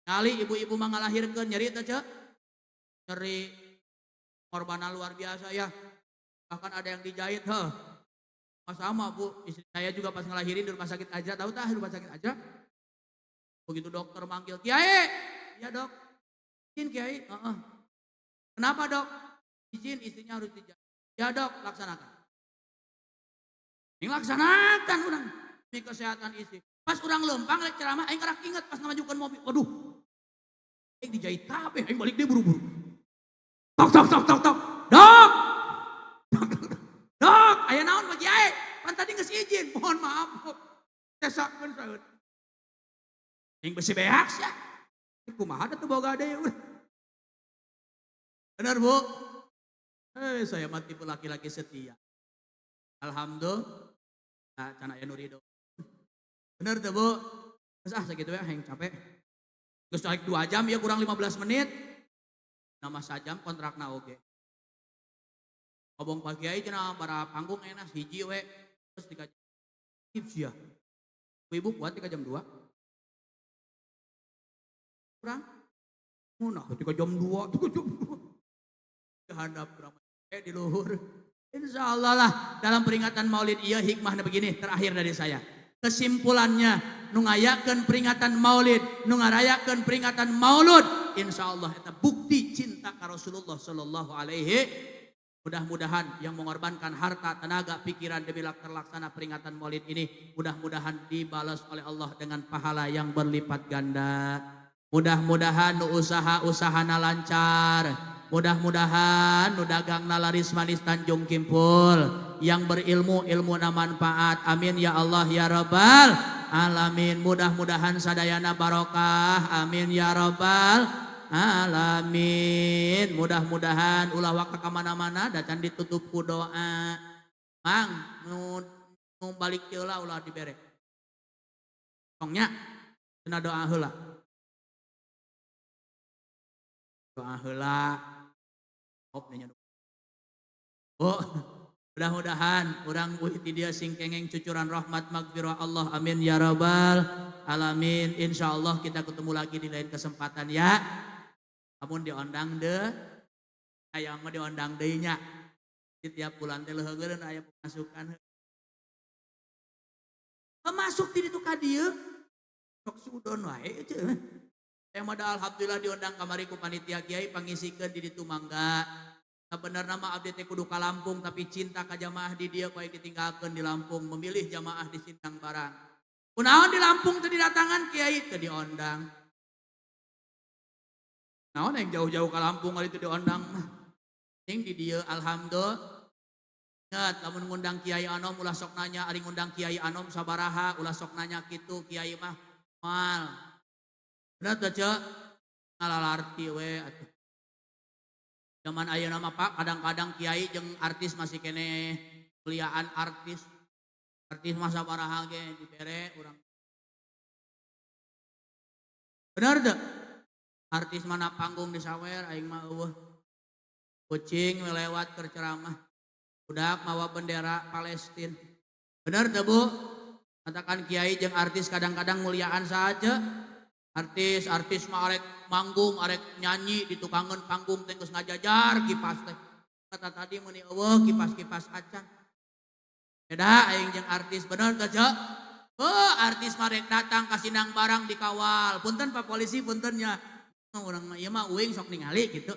Kali ibu-ibu mah ngalahirkeun nyeri teh, Ceu? Nyeri. Korbanan luar biasa ya. Bahkan ada yang dijahit, heuh. Sama Bu, istri saya juga pas ngelahirin di rumah sakit aja, tahu tah rumah sakit aja. Begitu dokter manggil, "Kiai." "Ya, Dok." "Izin, Kiai." "Heeh." "Kenapa, Dok?" "Izin istrinya harus dijahit." "Ya, Dok, laksanakan." Ini laksanakan urang demi kesehatan istri. Pas urang lempang rek ceramah aing karak inget pas ngamajukeun mobil. Waduh. Aing dijahit kabeh, aing balik deui buru-buru. Tok tok tok tok tok. Dok. Dok, dok, dok. Dok, aya naon Pak Kiai? Pan tadi geus izin. Mohon maaf, Dok. Tesakeun saeut. Aing besi beak sia. Kumaha da teu boga deui. Bener, Bu? Saya mah tipe laki-laki setia. Alhamdulillah. Nah, can aya nu ridho. Bener teu, Bu? Geus ah sakitu we aing capek. Geus naik 2 jam ya kurang 15 menit. Nama sajam kontrakna oge. Ngobong Pak Kiai cenah bara panggung enak hiji we. Terus 3 jam sia. Ibu kuat 3 jam 2. Kurang. Mun 3 jam 2, 3 jam 2. Kehandap kurang di luhur. Insya Allah lah dalam peringatan Maulid ieu hikmahna begini terakhir dari saya. Kesimpulannya nu ngayakeun peringatan Maulid, nu ngarayakeun peringatan Maulud, insya Allah eta bukti cinta ka Rasulullah sallallahu alaihi. Mudah-mudahan yang mengorbankan harta, tenaga, pikiran demi terlaksana peringatan Maulid ini, mudah-mudahan dibalas oleh Allah dengan pahala yang berlipat ganda. Mudah-mudahan nu usaha-usahana lancar. Mudah-mudahan nu dagangna laris manis Tanjung Kimpul, yang berilmu ilmuna manfaat. Amin ya Allah ya Rabbal alamin. Mudah-mudahan sadayana barokah. Amin ya Rabbal alamin. Mudah-mudahan ulah waka kemana-mana da can ditutup ku doa. Mang nu, nu balik heula ulah dibere. Tongnya cenah doa heula. Doa heula. Hop nya. Oh, mudah-mudahan urang uih ti dieu sing kengeng cucuran rahmat magfirah Allah. Amin ya rabbal alamin. Insyaallah kita ketemu lagi di lain kesempatan ya. Lamun diondang deh, aya mah diondang deui nya. Di tiap bulan teh leuheung aya pemasukan. Pemasuk di ditu ka dieu sok sudon wae ceu. Yang mah alhamdulillah diundang kamari ku panitia kiai pangisikeun di ditu mangga. Sabenerna mah abdi teh kudu ka Lampung tapi cinta ka jamaah di dieu ku ditinggalkeun di Lampung, memilih jamaah di Sindang Barang. Kunaon di Lampung teu didatangan kiai teu diondang. Naon yang jauh-jauh ke Lampung kali itu diondang mah. Sing di dieu alhamdulillah. Ingat, lamun ngundang Kiai Anom ulah sok nanya ari ngundang Kiai Anom sabaraha, ulah sok nanya kitu kiai mah moal. Bener teu Ceu? Ngalalarti we atuh. Zaman ayeuna mah Pak, kadang-kadang kiai jeung artis masih keneh muliaan artis. Artis mah sabaraha ge dibere urang. Bener teu? Artis mana panggung disawer aing mah eueuh. Kucing we lewat keur ceramah. Budak mawa bendera Palestina. Bener teu Bu? Katakan kiai jeung artis kadang-kadang muliaan saja. Artis-artis mah arek manggung, arek nyanyi di tukangan panggung teh geus ngajajar kipas teh. Kata tadi meuni eueuh kipas-kipas acan. Beda aing jeung artis bener teu Ceu? Oh, artis mah rek datang ka Sindang Barang dikawal. Punten Pak Polisi punten nya. Urang mah ieu mah uing sok ningali gitu.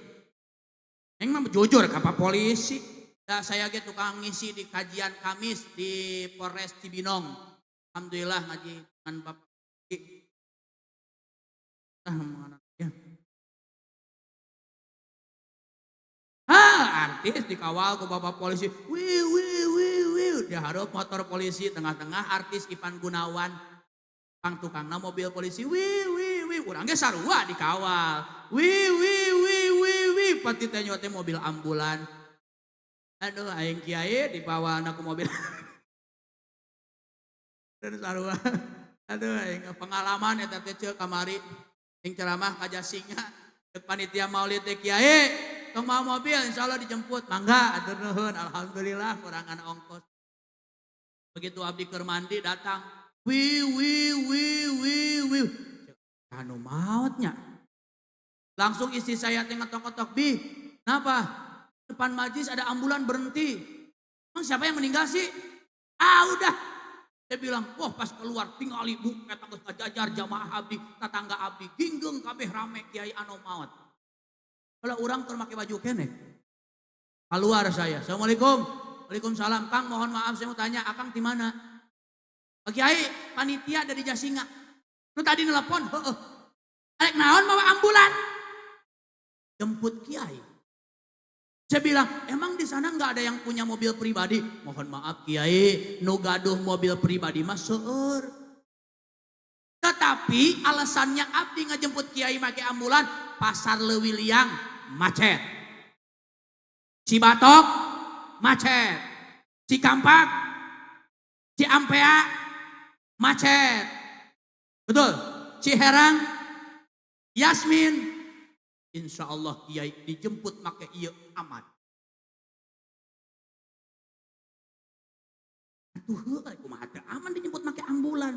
Aing mah jujur ka Pak Polisi. Da saya ge tukang ngisi di kajian Kamis di Polres Cibinong. Alhamdulillah ngaji dengan Bapak. Ah, mana ya. Ah, artis dikawal ku Bapak Polisi. Wih, wih, wih, wih. Diharap motor polisi tengah-tengah artis Ivan Gunawan. Pang tukangna mobil polisi. Wih, wih, wih. Urang ge sarua dikawal. Wih, wih, wih, wih, wih. Pati teh teh mobil ambulan. Aduh, aing kiai dibawa anak ke mobil. Dan sarua. Aduh, aing pengalaman eta teh ceu kamari. Aing ceramah ka Jasinga. Cek panitia maulid teh kiai, tong mau mobil insyaallah dijemput. Mangga atur nuhun, alhamdulillah kurangan ongkos. Begitu abdi keur mandi datang. Wih, wih, wih, wih, wih. Anu mautnya. Langsung istri saya teh ngetok-ngetok, "Bi, kenapa? Depan majlis ada ambulan berhenti. Emang siapa yang meninggal sih?" Ah udah. Saya bilang, wah pas keluar tinggal ibu kata geus ngajajar jamaah abdi, tetangga abdi, ginggeng kabeh rame kiai anu maut. Kalau urang keur make baju keneh. Keluar saya, "Assalamualaikum." "Waalaikumsalam." "Kang, mohon maaf saya mau tanya, Akang di mana?" "Pak Kiai, panitia dari Jasinga." "Nu tadi nelpon?" "Heeh." "Arek naon mawa ambulan?" "Jemput kiai." Saya bilang, "Emang di sana nggak ada yang punya mobil pribadi?" "Mohon maaf Kiai, nu gaduh mobil pribadi mah seueur. Tetapi alasannya abdi ngejemput kiai make ambulan, Pasar Leuwiliang macet. Cibatok macet. Cikampak, Ciampea macet. Betul. Ciherang, Yasmin, insya Allah kiai dijemput make ieu aman." Atuh heuh kumaha teu aman dijemput make ambulan.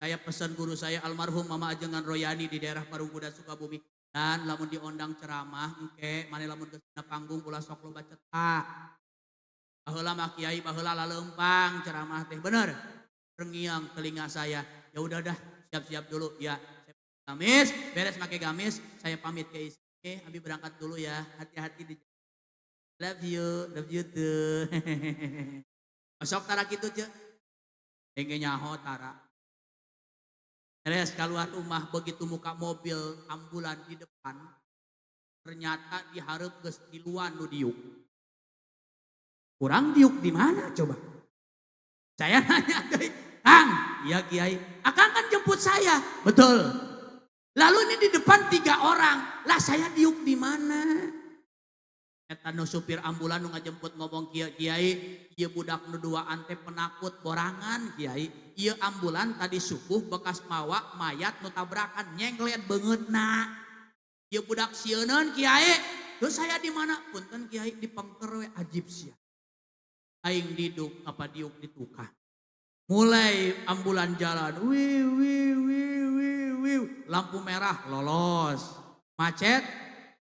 Saya pesan guru saya almarhum Mama Ajengan Royani di daerah Parung Kuda Sukabumi. Dan lamun diondang ceramah engke mane lamun geus dina panggung ulah sok loba cetak. Baheula mah kiai baheula laleumpang ceramah teh bener. Terngiang telinga saya. Ya udah dah, siap-siap dulu ya. Gamis, beres make gamis, saya pamit ke istri, abi berangkat dulu ya, hati-hati di love you too. Masuk tara kitu ce. Engge nyaho tara. Beres keluar rumah begitu muka mobil ambulan di depan. Ternyata di hareup geus tiluan nu diuk. Kurang diuk di mana coba? Saya nanya deui, "Kang, iya Kiai, Akang kan jemput saya." "Betul." "Lalu ini di depan tiga orang, lah saya diuk di mana?" Eta nu supir ambulan nu ngajemput ngomong kieu, "Kiai, ieu budak nu duaan teh penakut borangan, Kiai. Ieu ambulan tadi subuh bekas mawa mayat nu tabrakan, nyenglet beungeutna. Ieu budak sieuneun, Kiai." "Terus saya di mana?" "Punten Kiai, di pengker we." Ajib sia. Aing diduk apa diuk di tukang. Mulai ambulan jalan, wiu wiu wiu wiu wiu, lampu merah lolos, macet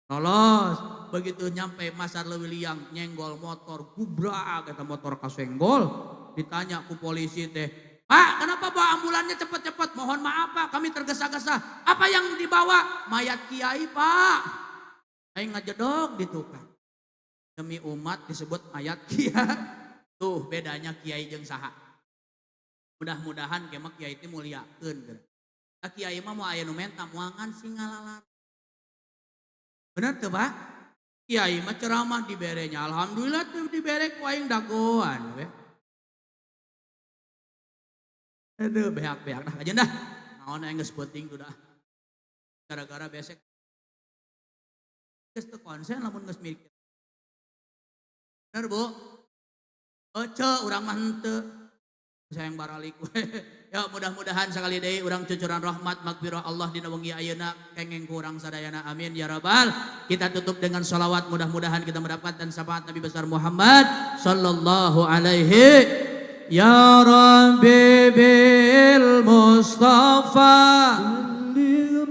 lolos. Begitu nyampe Pasar Leuwiliang nyenggol motor, gubrak kata motor kasenggol. Ditanya ku polisi teh, "Pak, kenapa bawa ambulannya cepat-cepat?" "Mohon maaf Pak, kami tergesa-gesa." "Apa yang dibawa?" "Mayat kiai, Pak." Aing ngajedog di tukang. Demi umat disebut mayat kiai. Tuh bedanya kiai jeung saha. Mudah-mudahan ke mah kiai itu muliakeun geura. Kiai mah mau aya nu menta muangan sing ngalalar. Bener tuh, Pak? Kiai mah ceramah diberenya. Alhamdulillah tuh dibere ku aing dagoan we. Aduh, beak-beak dah aja dah. Naon aing geus penting tuh dah. Gara-gara besek geus teu konsen lamun geus mikir. Bener, Bu? Ece urang mah henteu. Sayang baralik we. Ya mudah-mudahan sekali deui urang cucuran rahmat magfirah Allah dina wengi ayeuna kengeng ku urang sadayana, amin ya rabbal. Kita tutup dengan sholawat, mudah-mudahan kita mendapatkan syafaat Nabi besar Muhammad sallallahu alaihi. Ya Rabbi bil Mustafa بلغ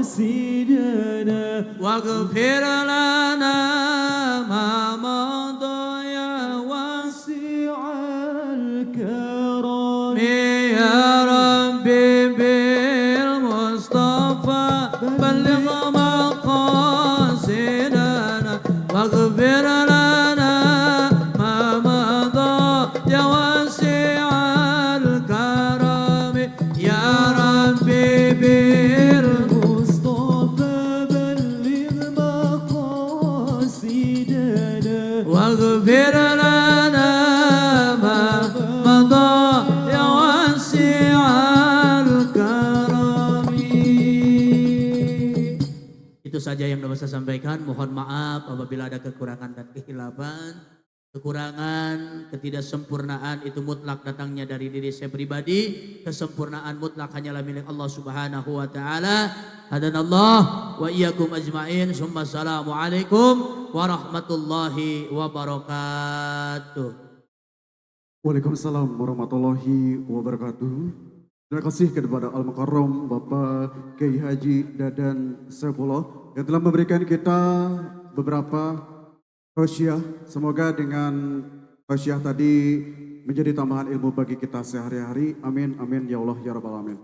مقاصدنا واغفر لنا ما مضى يا واسع الكرم. يا ربي بالمصطفى بلغ مقاصدنا واغفر لنا ما مضى يا واسع الكرم. يا ربي بالمصطفى بلغ مقاصدنا واغفر لنا ما مضى يا واسع الكرم. Itu saja yang dapat saya sampaikan. Mohon maaf apabila ada kekurangan dan kehilapan. Kekurangan, ketidaksempurnaan itu mutlak datangnya dari diri saya pribadi. Kesempurnaan mutlak hanyalah milik Allah Subhanahu wa taala. Hadanallah wa iyyakum ajmain. Summa assalamualaikum warahmatullahi wabarakatuh. Waalaikumsalam warahmatullahi wabarakatuh. Terima kasih kepada Al-Mukarram Bapak Kiai Haji Dadan Saifullah yang telah memberikan kita beberapa tausiah. Semoga dengan tausiah tadi menjadi tambahan ilmu bagi kita sehari-hari. Amin, amin, ya Allah, ya Rabbal Alamin.